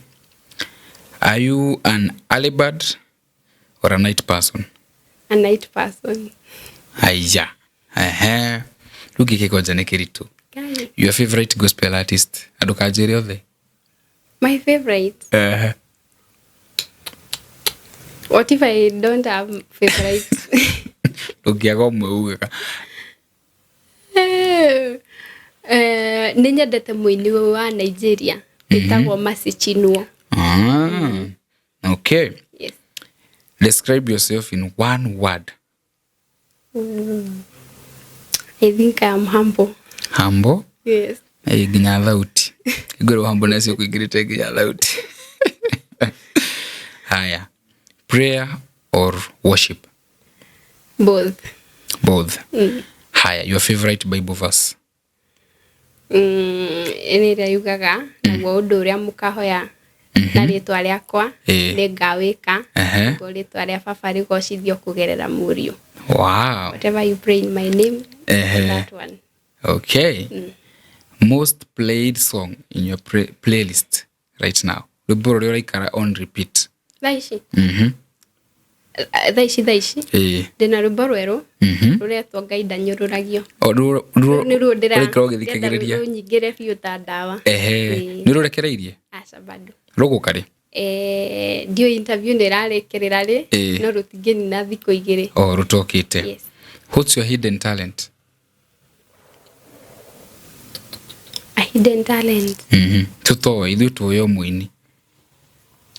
Are you an early bird or a night person? A night person. Aya. Ehe. Rĩu gĩkĩ kwanja nĩ kĩritũ. Guy. Your favorite gospel artist? Andũ kanjĩre othe. My favorite. Ehe. What if I don't have favorite? Ndũngĩaga ũmwe ugaga. Nĩ nyendete mũini wa Nigeria wĩtagwo Mercy Chinwo. Ah. Okay. Yes. Describe yourself in one word. I think I am humble. Humble. Yes. Nginya thauti. Ngwĩrwo humbleness ũkũingĩrĩte nginya thauti. Haya. Prayer or worship? Both. Both. Haya, your favorite Bible verse? Nĩ ĩrĩa yugaga naguo ũndũ ũrĩa mũkahoya na rĩtwa rĩakwa nĩ ngawĩka, naguo rĩtwa rĩa baba rĩgocithio kũgerera mũriũ. Wow. Whatever you pray in my name, that one. Okay. Most played song in your playlist right now? Rwĩmbo rũrĩa ũraikara on repeat. Thaa ici? Thaa ici thaa ici ndĩna rwĩmbo rwerũ rũretwo Ngai ndanyũrũragio. Nĩ ruo Ũraikara ũgĩthikagĩrĩria? Rũnyingĩre biũ ta ndawa. Nĩ rũrekereirie? Aca bado. Rũgũka rĩ? Ndiũĩ interview nĩ ĩrarĩkĩrĩra rĩ, no rũtingĩnina thikũ igĩrĩ. Oh, rũtokĩte. Yes. What's your hidden talent? A hidden talent. Tũtoĩ, ithuĩ tũĩ o mũini.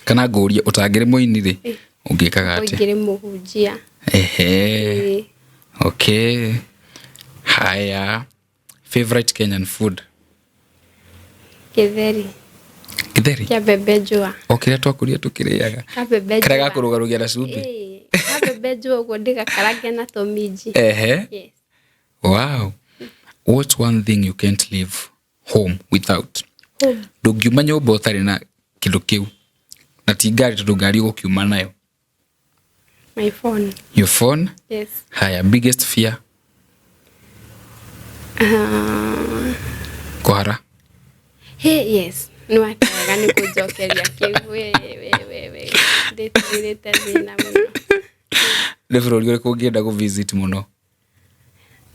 Kana ngũrie ũtangĩrĩ mũini rĩ, ũngĩkaga atĩa? Ũngĩrĩ mũhunjia. Okay. Haya. Favorite Kenyan food? Gĩtheri. Gĩtheri? Kĩa mbembe njũa. O kĩrĩa twakũria tũkĩrĩaga. Ka mbembe njũa. Kĩrĩa gakũrũgarũgia na cumbĩ. Ka mbembe njũa ũguo ndĩgakarange na tũminji. Yes. Wow. What's one thing you can't leave home without? Home. Ndũngiuma nyũmba ũtarĩ na kĩndũ kĩu. Na ti ngari tondũ ngari ũgũkiuma nayo. My phone. Your phone? Yes. Haya, biggest fear? Kũhara. Hey, yes. Nĩ wakĩaga nĩ kũnjokeria kĩu. We, we, we, we. Ndĩtigĩrĩte thĩna mũno. Nĩ bũrũri ũrĩkũ ũngĩenda gũ visit mũno?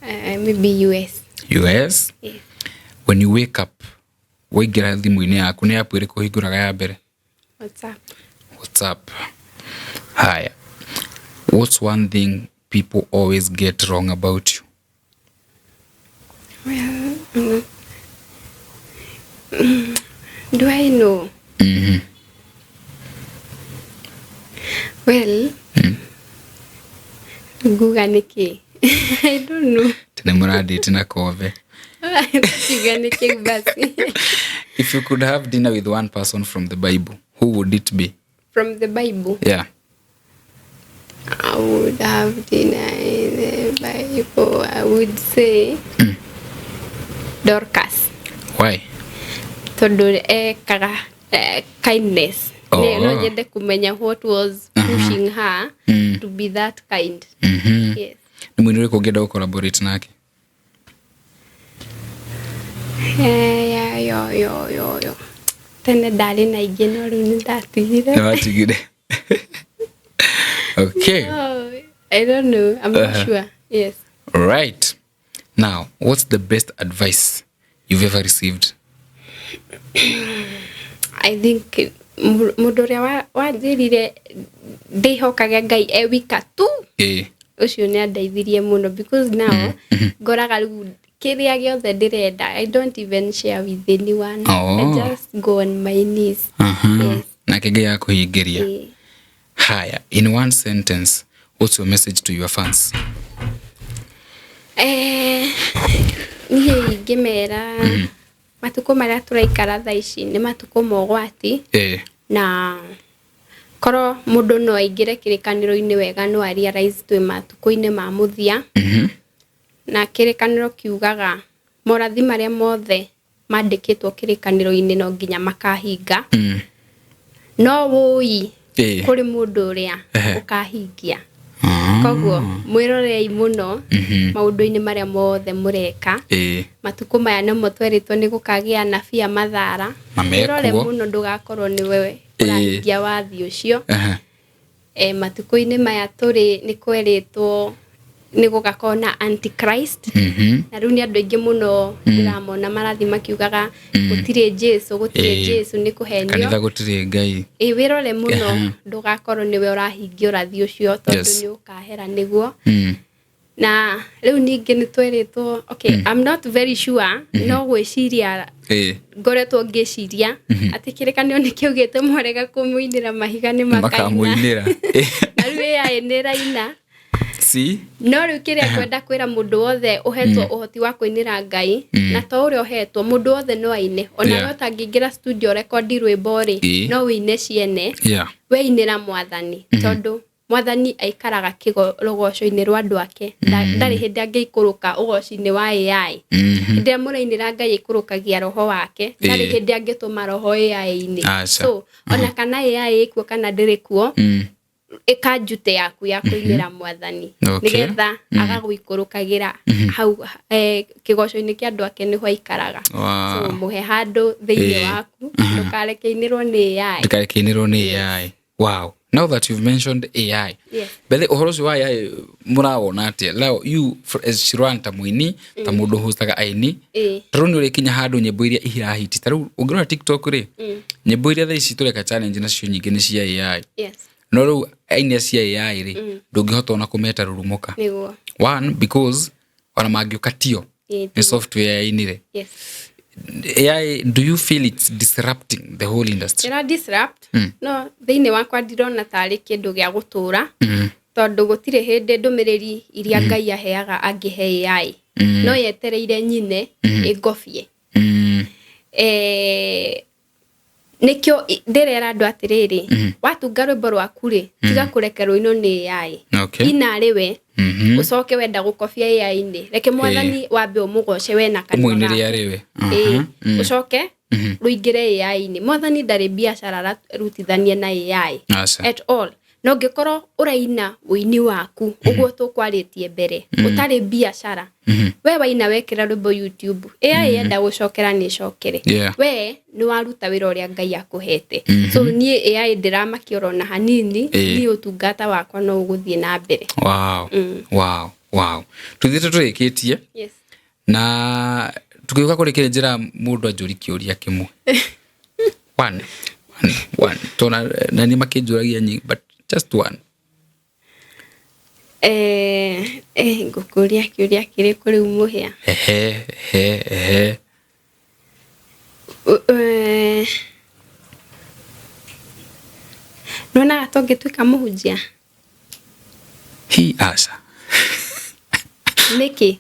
Maybe US. US? Yes. When you wake up, waingĩra thimũ-inĩ yaku, nĩ app ĩrĩkũ ũhingũraga ya mbere? WhatsApp. WhatsApp. Haya. What's one thing people always get wrong about you? Well, do I know? Well, nguga nĩkĩ? I don't know. Tene mũrandĩte na kobe. Nguga nĩkĩ basi. If you could have dinner with one person from the Bible, who would it be? From the Bible? Yeah. I would have dinner in the Bible. I would say Dorcas. Why? Tondũ ekaga kindness. Oh. No nyende kumenya what was pushing her to be that kind. Yes. Nĩ mũini ũrĩkũ ũngĩenda gũ collaborate nake? Yo, yo, yo, yo. Tene ndarĩ na ingĩ no rĩu nĩ ndatigire. Nĩ watigire. Okay. Oh, I don't know. I'm not sure. Yes. Right. Now, what's the best advice you've ever received? I think mũndũ ũrĩa wanjĩrire ndĩhokage Ngai e wika tu. Ũcio nĩ andeithirie mũno because now ngoraga rĩu kĩrĩa gĩothe ndĩrenda, I don't even share with anyone. Oh. I just go on my knees. Yes. Nake Ngai akũhingĩria. Haya, in one sentence, what's your message to your fans? Niĩ ingĩmera matukũ marĩa tũraikara thaa ici nĩ matukũ ma ũgwati. Na korwo mũndũ no aingĩre kĩrĩkanĩro-inĩ wega no a realize twĩ matukũ-inĩ ma mũthia. Na kĩrĩkanĩro kiugaga morathi marĩa mothe Mandĩkĩtwo kĩrĩkanĩro-inĩ no nginya makahinga. No wũi kũrĩ mũndũ ũrĩa ũkahingia. Koguo mwĩrorei mũno maũndũ-inĩ marĩa mothe mũreka. Matukũ maya nĩmo twerĩtwo nĩ gũkagĩa anabii a mathara. Na Wĩrore mekuo. Mũno ndũgakorwo nĩwe ũrahingia wathi ũcio. Matukũ-inĩ maya tũrĩ nĩ kwerĩtwo nĩ gũgakorwo na antichrist. Na rĩu nĩ andũ aingĩ mũno ndĩramona marathiĩ makiugaga gũtirĩ Jesu, gũtirĩ Jesu, nĩ kũhenio. Kanitha gũtirĩ Ngai. Ĩ, wĩrore mũno ndũgakorwo nĩwe ũrahingia ũrathi ũcio, tondũ nĩ ũkahera nĩguo. Na rĩu ningĩ nĩ twerĩtwo, okay, I'm not very sure, no gwĩciria ngoretwo ngĩciria atĩ kĩrĩkanĩro nĩ kĩaugĩte mwarega kũmũinĩra mahiga nĩ makaina. Makamũinĩra. Na rĩu AI nĩ ĩraina. See? No rĩu kĩrĩa ngwenda kwĩra mũndũ wothe ũhetwo ũhoti wa kũinĩra Ngai, na to ũrĩa ũhetwo, mũndũ wothe no aine ona we ũtangĩingĩra studio rekondi rwĩmbo rĩ, no wĩine ciene. Weinĩra Mwathani, tondũ Mwathani aikaraga rũgoco-inĩ rwa andũ ake. Ndarĩ hĩndĩ angĩikũrũka ũgoci-inĩ wa AI. Hĩndĩ ĩrĩa mũrainĩra Ngai aikũrũkagia roho wake, ndarĩ hĩndĩ angĩtũma roho AI-inĩ. Aca. So ona kana AI ĩkuo kana ndĩrĩ kuo, ĩka njute yaku ya kũinĩra Mwathani, nĩgetha agagũikũrũkagĩra hau kĩgoco-inĩ kĩa andũ ake nĩho aikaraga. So mũhe handũ thĩinĩ waku, ndũkareke inĩrwo nĩ AI. Ndũkareke inĩrwo nĩ AI. Wow. Now that you've mentioned AI, bethe ũhoro ũcio wa AI mũrawona atĩa? Now you as Shirwan ta mũini, ta mũndũ hostaga aini, ta rĩu nĩ ũrĩkinya handũ nyĩmbo iria irahiti. Ta rĩu ũngĩrora TikTok rĩ, nyĩmbo iria thaa ici tũreka challenge nacio nyingĩ nĩ cia AI. No rĩu aini acio a AI rĩ, ndũngĩhota ona kũmeta rurumũka. One, because ona mangĩũka tio, nĩ software yainire. AI, do you feel it's disrupting the whole industry? Ĩra disrupt, no thĩinĩ wakwa ndirona tarĩ kĩndũ gĩa gũtũra, tondũ gũtirĩ hĩndĩ ndũmĩrĩri iria Ngai aheaga angĩhe AI. No yetereire nyine ĩngobie. Nĩkĩo ndĩrera andũ atĩrĩrĩ, watunga rwĩmbo rwaku rĩ, tiga kũrekerwo ino nĩ AI. Ina rĩ we, ũcoke wenda gũkobia AI-inĩ, reke Mwathani wambe ũmũgoce we na kanua Ũmũinĩre gaku. arĩ we. Ũcoke rũingĩre AI-inĩ. Mwathani ndarĩ biacara ararutithania na AI at all. No ũngĩkorwo ũraina ũini waku ũguo tũkwarĩtie mbere, ũtarĩ biacara, we waina wekĩra rwĩmbo YouTube, AI yenda gũcokera nĩ ĩcokere. We nĩ waruta wĩra ũrĩa Ngai akũhete. So niĩ AI ndĩramakia orona hanini, niĩ ũtungata wakwa no ũgũthiĩ na mbere. Wow. Wow. Wow. Tũthiĩte tũrĩkĩtie. Na tũgĩũka kũrĩkĩrĩria njĩra mũndũ anjũri kĩũria kĩmwe. One, one, one. Tona na nĩ makĩnjũragia nyingĩ, but just one. Ngũkũria kĩũria kĩrĩkũ rĩu mũhĩa? Ehe, ehe, ehe. Nĩwonaga ta ũngĩtuĩka mũhunjia? Hi, aca. Nĩkĩ?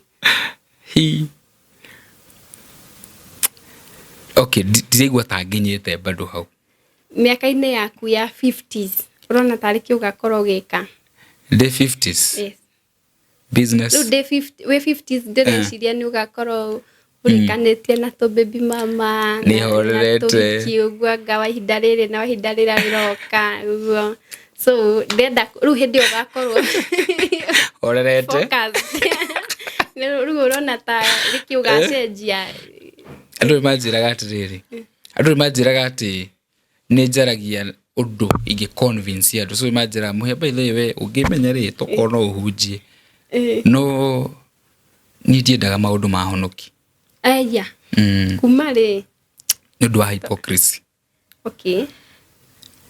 Hi. Okay, ndiraigua ta nginyĩte bado hau. Mĩaka-inĩ yaku ya 50s, ũrona tarĩ kĩ ũgakorwo ũgĩka? Ndĩ 50s? Yes. Business. Rĩu ndĩ wĩ 50s ndĩreciria nĩ ũgakorwo ũrĩkanĩtie na tũ baby mama, Nĩ na horerete. tũhiki ũguo, anga wa ihinda rĩrĩ na wa ihinda rĩrĩa rĩroka ũguo. So ndĩrenda rĩu hĩndĩ ĩyo ũgakorwo Horerete. focus. Rĩu ũrona ta rĩkĩ ũgacenjia. Andũ nĩ manjĩraga atĩrĩrĩ, andũ nĩ manjĩraga atĩ nĩ njaragia ũndũ ingĩ convince andũ. So nĩ manjĩraga mũhĩa, by the way, we ũngĩmenya rĩ, tokorwo no ũhunjie. No niĩ ndiendaga maũndũ ma honoki. Aya. Kuma rĩ? Nĩ ũndũ wa hypocrisy.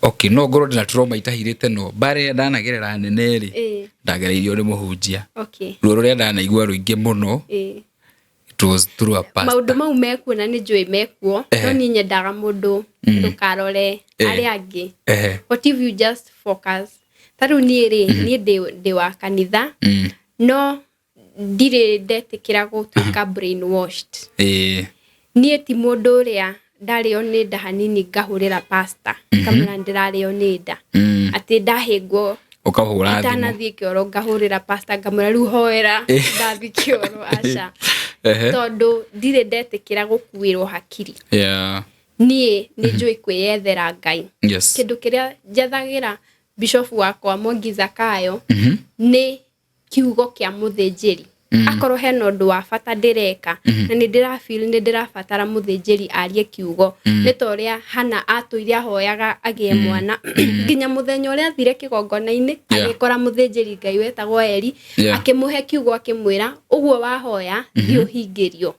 Okay, no ngorwo ndĩna trauma itahirĩte, no mbara ĩrĩa ndanagerera nene rĩ, ndagereirio nĩ mũhunjia. Ruo rũrĩa ndanaigua rũingĩ mũno, it was through a pastor. Maũndũ mau mekuo na nĩ njũĩ mekuo, no niĩ nyendaga mũndũ ndũkarore arĩa angĩ. What if you just focus? Ta rĩu niĩ rĩ, niĩ ndĩ wa kanitha, no ndirĩ ndetĩkĩra gũtuĩka brainwashed. Niĩ ti mũndũ ũrĩa ndarĩo nĩ nda hanini ngahũrĩra pastor, ngamwĩra ndĩrarĩo nĩ nda. Atĩ ndahĩngwo Ũkahũra thimũ. Itanathiĩ kĩoro ngahũrĩra pastor ngamwĩra rĩu hoera ndathiĩ kĩoro, aca. Tondũ ndirĩ ndetĩkĩra gũkuĩrwo hakiri. Niĩ nĩ njũĩ kwĩyethera Ngai. Kĩndũ kĩrĩa njethagĩra bishofu wakwa Mwangi Zakayo nĩ kiugo kĩa mũthĩnjĩri. Akorwo hena ũndũ wa bata ndĩreka na nĩ ndĩra feel nĩ ndĩrabatara mũthĩnjĩri arie kiugo, nĩ ta ũrĩa Hana atũire ahoyaga agĩe mwana nginya mũthenya ũrĩa athire kĩgongona-inĩ, agĩkora mũthĩnjĩri Ngai wetagwo Eli, akĩmũhe kiugo akĩmwĩra ũguo wahoya thiĩ ũhingĩrio.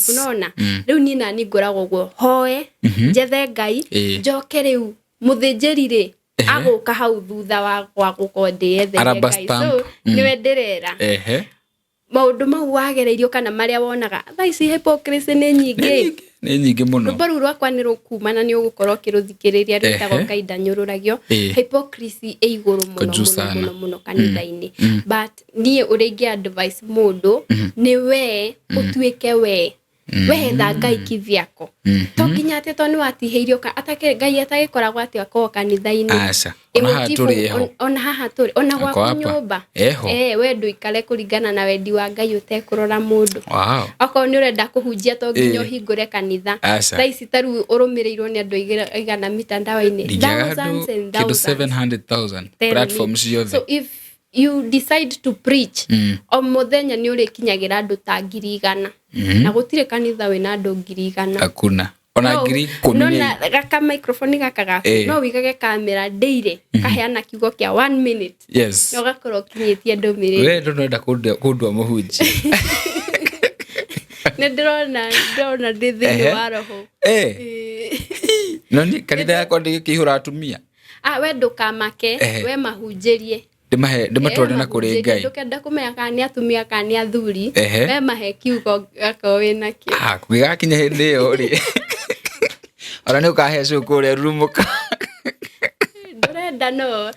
Unaona? Rĩu niĩ nani ngoragwo ũguo, hoe, njethe Ngai, njoke rĩu mũthĩnjĩri rĩ agũka hau thutha wakwa gũkorwo ndĩyetheire Rubber Ngai. stamp. So nĩwe ndĩrera maũndũ mau wagereirio kana marĩa wonaga thaa ici, hypocrisy nĩ nyingĩ. Nĩ nyingĩ mũno. Rwĩmbo rũu rwakwa nĩ rũkuma na nĩ ũgũkorwo ũkĩrũthikĩrĩria, rwĩtagwo Ngai ndanyũrũragio. Hypocrisy ĩ igũrũ mũno Juu mũno sana. mũno mũno kanitha-inĩ, but niĩ ũrĩa ingĩ advice mũndũ nĩ we ũtuĩke we wetha Ngai kivyako, to nginya atĩ to nĩ watihĩirio Ngai atagĩkoragwo atĩ akorwo kanitha-inĩ. Aca. Ona haha tũrĩ eho. Ona haha tũrĩ, ona Ako gwaku hapa. nyũmba. Eho. We ndũikare kũringana na wendi wa Ngai ũtekũrora mũndũ. Okorwo nĩ ũrenda kũhunjia, to nginya ũhingũre kanitha. Aca. Thaa ici ta rĩu ũrũmĩrĩirwo nĩ andũ aigana mitandao-inĩ? Ndingĩaga andũ Thousands and kĩndũ thousands. 700,000 Tell me. platform ciothe. So if you decide to preach, o mũthenya nĩ ũrĩkinyagĩra andũ ta 100,000, na gũtirĩ kanitha wĩna andũ 100,000. Hakuna ona 10,000. No na gaka microphone gaka gaku, no wĩigage kamera ndĩire kaheana kiugo kĩa one minute na ũgakorwo ũkinyĩtie ndũmĩrĩri. We ndũrenda kũndua mũhunjia. Nĩ ndĩrona ndĩ thĩinĩ wa roho. No niĩ kanitha yakwa ndĩgĩkĩihũra atumia. Ah, we ndũkamake. We mahunjĩrie. Ndĩmahe, ndĩmatware na kũrĩ Ngai. Ndũkenda kũmenya kana nĩ atumia kana nĩ athuri. We mahe kiugo gakorwo wĩnakĩo. Ah, kũgĩgakinya hĩndĩ ĩyo rĩ, ona nĩ ũkahe cũ kũrĩa rurumũka. Ndũrenda no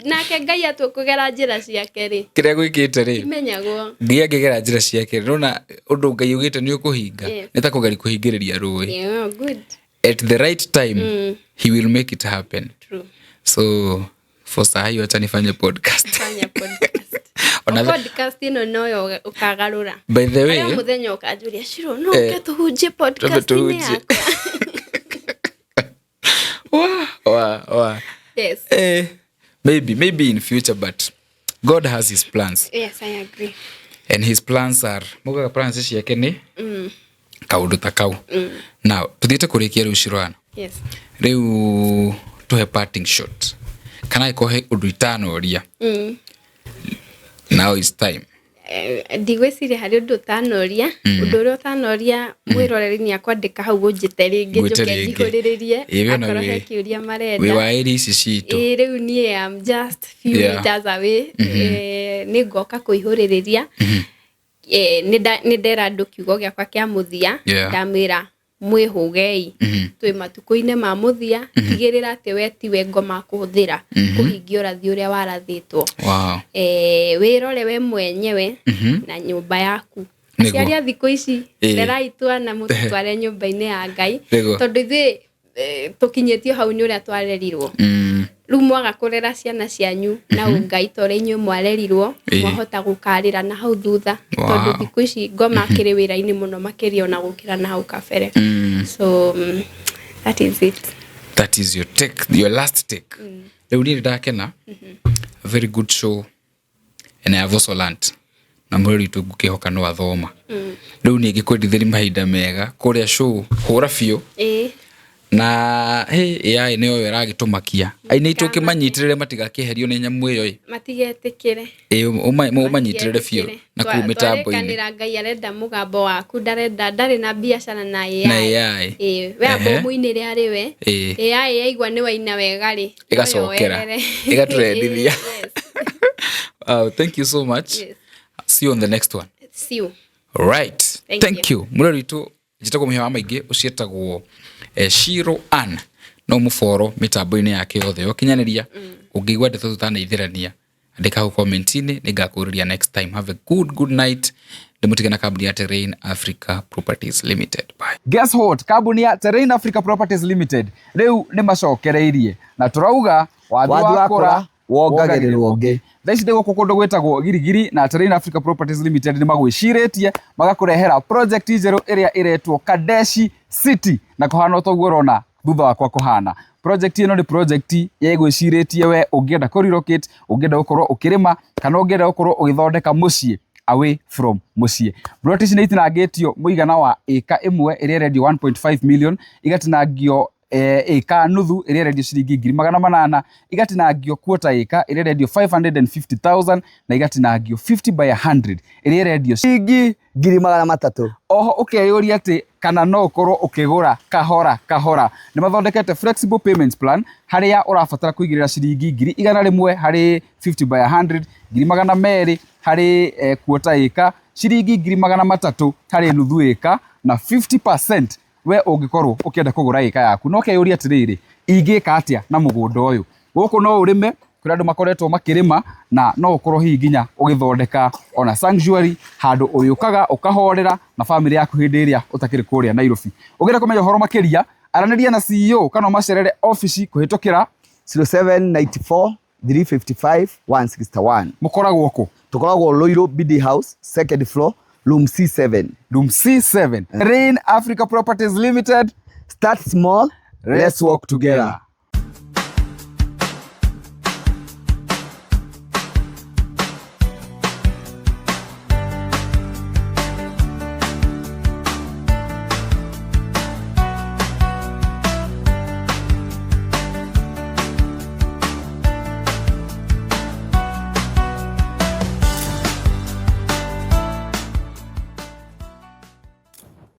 nake Ngai atua kũgera njĩra ciake rĩ, Kĩrĩa gwĩkĩte rĩ, imenyagwo. Ngai angĩgera njĩra ciake, nona ũndũ Ngai ugĩte nĩ ũkũhinga, nĩ ta kũgeria kũhingĩrĩria rũĩ. Yeah, good. At the right time he will make it happen. True. So for sahi wacha nifanye podcast. Fanya podcast. Ona O podcast ĩno noyo ũkagarũra. By the way, Harĩa mũthenya ũkanjũria, Shiro, no ũke tũhunjie podcast-inĩ tũhunjie. yakwa? Wa wa wa. Yes. Maybe in future, but God has his plans. Yes, I agree. And his plans are mugaga plans ciake nĩ kaũndũ ta kau. Now tuthiĩte kũrĩkia rĩu, Shirwana. Yes. Rĩu tũhe parting shot kana ĩkorwo he ũndũ itanoria. Now is time. Ndigwĩciria harĩ ũndũ ũtanoria. Ũndũ ũrĩa ũtanoria, mwĩroreri nĩ akwandĩka hau ũnjĩte rĩngĩ, Ngwĩte njoke rĩngĩ. njihũrĩrĩrie Ĩ, we ona akorwo he kĩũria wĩ marenda. wa ĩri ici citũ. Ĩ, rĩu niĩ am just few meters away. Nĩ ngoka kũihũrĩrĩria. Nĩ ndera andũ kiugo gĩakwa kĩa mũthia. Ndamwĩra mwĩhũgei, twĩ matukũ-inĩ ma mũthia. Tigĩrĩra atĩ we tiwe ngoma kũhũthĩra kũhingia ũrathi ũrĩa warathĩtwo. Wĩrore we mwenyewe na nyũmba yaku. Aciari a thikũ ici, rerai twana mũtũtware nyũmba-inĩ ya Ngai, tondũ ithuĩ tũkinyĩtio hau nĩ ũrĩa twarerirwo. Rĩu mwaga kũrera ciana cianyu na ũngai ta ũrĩa inyuĩ mwarerirwo, mwahota gũkarĩra na hau thutha, tondũ thikũ ici ngoma akĩrĩ wĩra-inĩ mũno makĩria ona gũkĩra na hau kabere. So that is it. That is your take, your last take. Rĩu niĩ nĩndakena. A very good show and I have also learnt, na mwĩrori witũ ngũkĩhoka no athoma. Rĩu niĩ ngĩkwendithĩria mahinda mega kũrĩa show hũra biũ. Na hey, AI nĩyo ĩragĩtũmakia, aini aitũ ũkĩmanyitĩrĩre matigakĩeherio nĩ nyamũ ĩyo ĩ. Matigetĩkĩre. Ĩ, ũmanyitĩrĩre biũ na kũu mĩtambo-inĩ. Twarĩkanĩra Ngai arenda mũgambo waku, ndarenda, ndarĩ na biacara na AI. Na AI. Ĩ, we amba ũmũinĩre arĩ we. AI yaigua nĩ waina wega rĩ, Ĩgacokera. no yoerere. Ĩgatũrendithia. Yes. Wow, thank you so much. Yes. See you on the next one. See you. Right. Thank Thank you. Mũrori witũ, njĩtagwo Mũhĩa wa Maingĩ, ũciĩtagwo Shiro Ann, no mũboro mĩtambo-inĩ yake yothe ya ũkinyanĩria. Ũngĩigua ndeto tũtanaithĩrania, andĩka hau comment-inĩ, nĩngakũrĩria next time. Have a good good night. Ndĩmũtige na kambuni ya Terrain Africa Properties Limited. Bye. Guess what? Kambuni ya Terrain Africa Properties Limited rĩu nĩ macokereirie na tũrauga wathi Wathi wakũra wakũra, wongagĩrĩrwo ũngĩ. Thaa ici ndĩ gũkũ kũndũ gwĩtagwo Girigiri na Terrain Africa Properties Limited nĩ magwĩcirĩtie magakũrehera project njerũ ĩrĩa ĩretwo Kadeshi City na kũhana o toguo ũrona thutha wakwa kũhana. Project ĩno nĩ project ĩgwĩcirĩtie we ũngĩenda kũ relocate, ũngĩenda gũkorwo ũkĩrĩma kana ũngĩenda gũkorwo ũgĩthondeka mũciĩ away from mũciĩ. Plot ici nĩ itinangĩtio mũigana wa ĩka ĩmwe ĩrĩa ĩrendio 1.5 million, igatinangio ĩka nuthu ĩrĩa ĩrendio ciringi 800,000, igatinangio quarter ĩka ĩrĩa ĩrendio 550,000 na igatinangio 50 by 100 ĩrĩa ĩrendio ciringi 300,000. Oho ũkeyũria atĩ kana no ũkorwo ũkĩgũra kahora kahora. Nĩ mathondekete flexible payments plan harĩa ũrabatara kũigĩrĩra ciringi 100,000 harĩ 50 by 100, 200,000 harĩ quarter ĩka, ciringi 300,000 harĩ nuthu ĩka na 50% we ũngĩkorwo ũkĩenda kũgũra ĩka yaku. No ũkeyũria atĩrĩrĩ, ingĩka atĩa na mũgũnda ũyũ? Gũkũ no ũrĩme, kũrĩ andũ makoretwo makĩrĩma na no ũkorwo hihi nginya ũgĩthondeka ona sanctuary handũ ũrĩũkaga ũkahorera na bamĩrĩ yaku hĩndĩ ĩrĩa ũtakĩrĩ kũrĩa Nairobi. Ũngĩenda kũmenya ũhoro makĩria, aranĩria na CEO kana ũmacerere obici kũhĩtũkĩra 0794 355 161. Mũkoragwo kũ? Tũkoragwo Ruiru BD House, second floor, room C7. Room C7. Rain Africa Properties Limited. Start small, let's work together.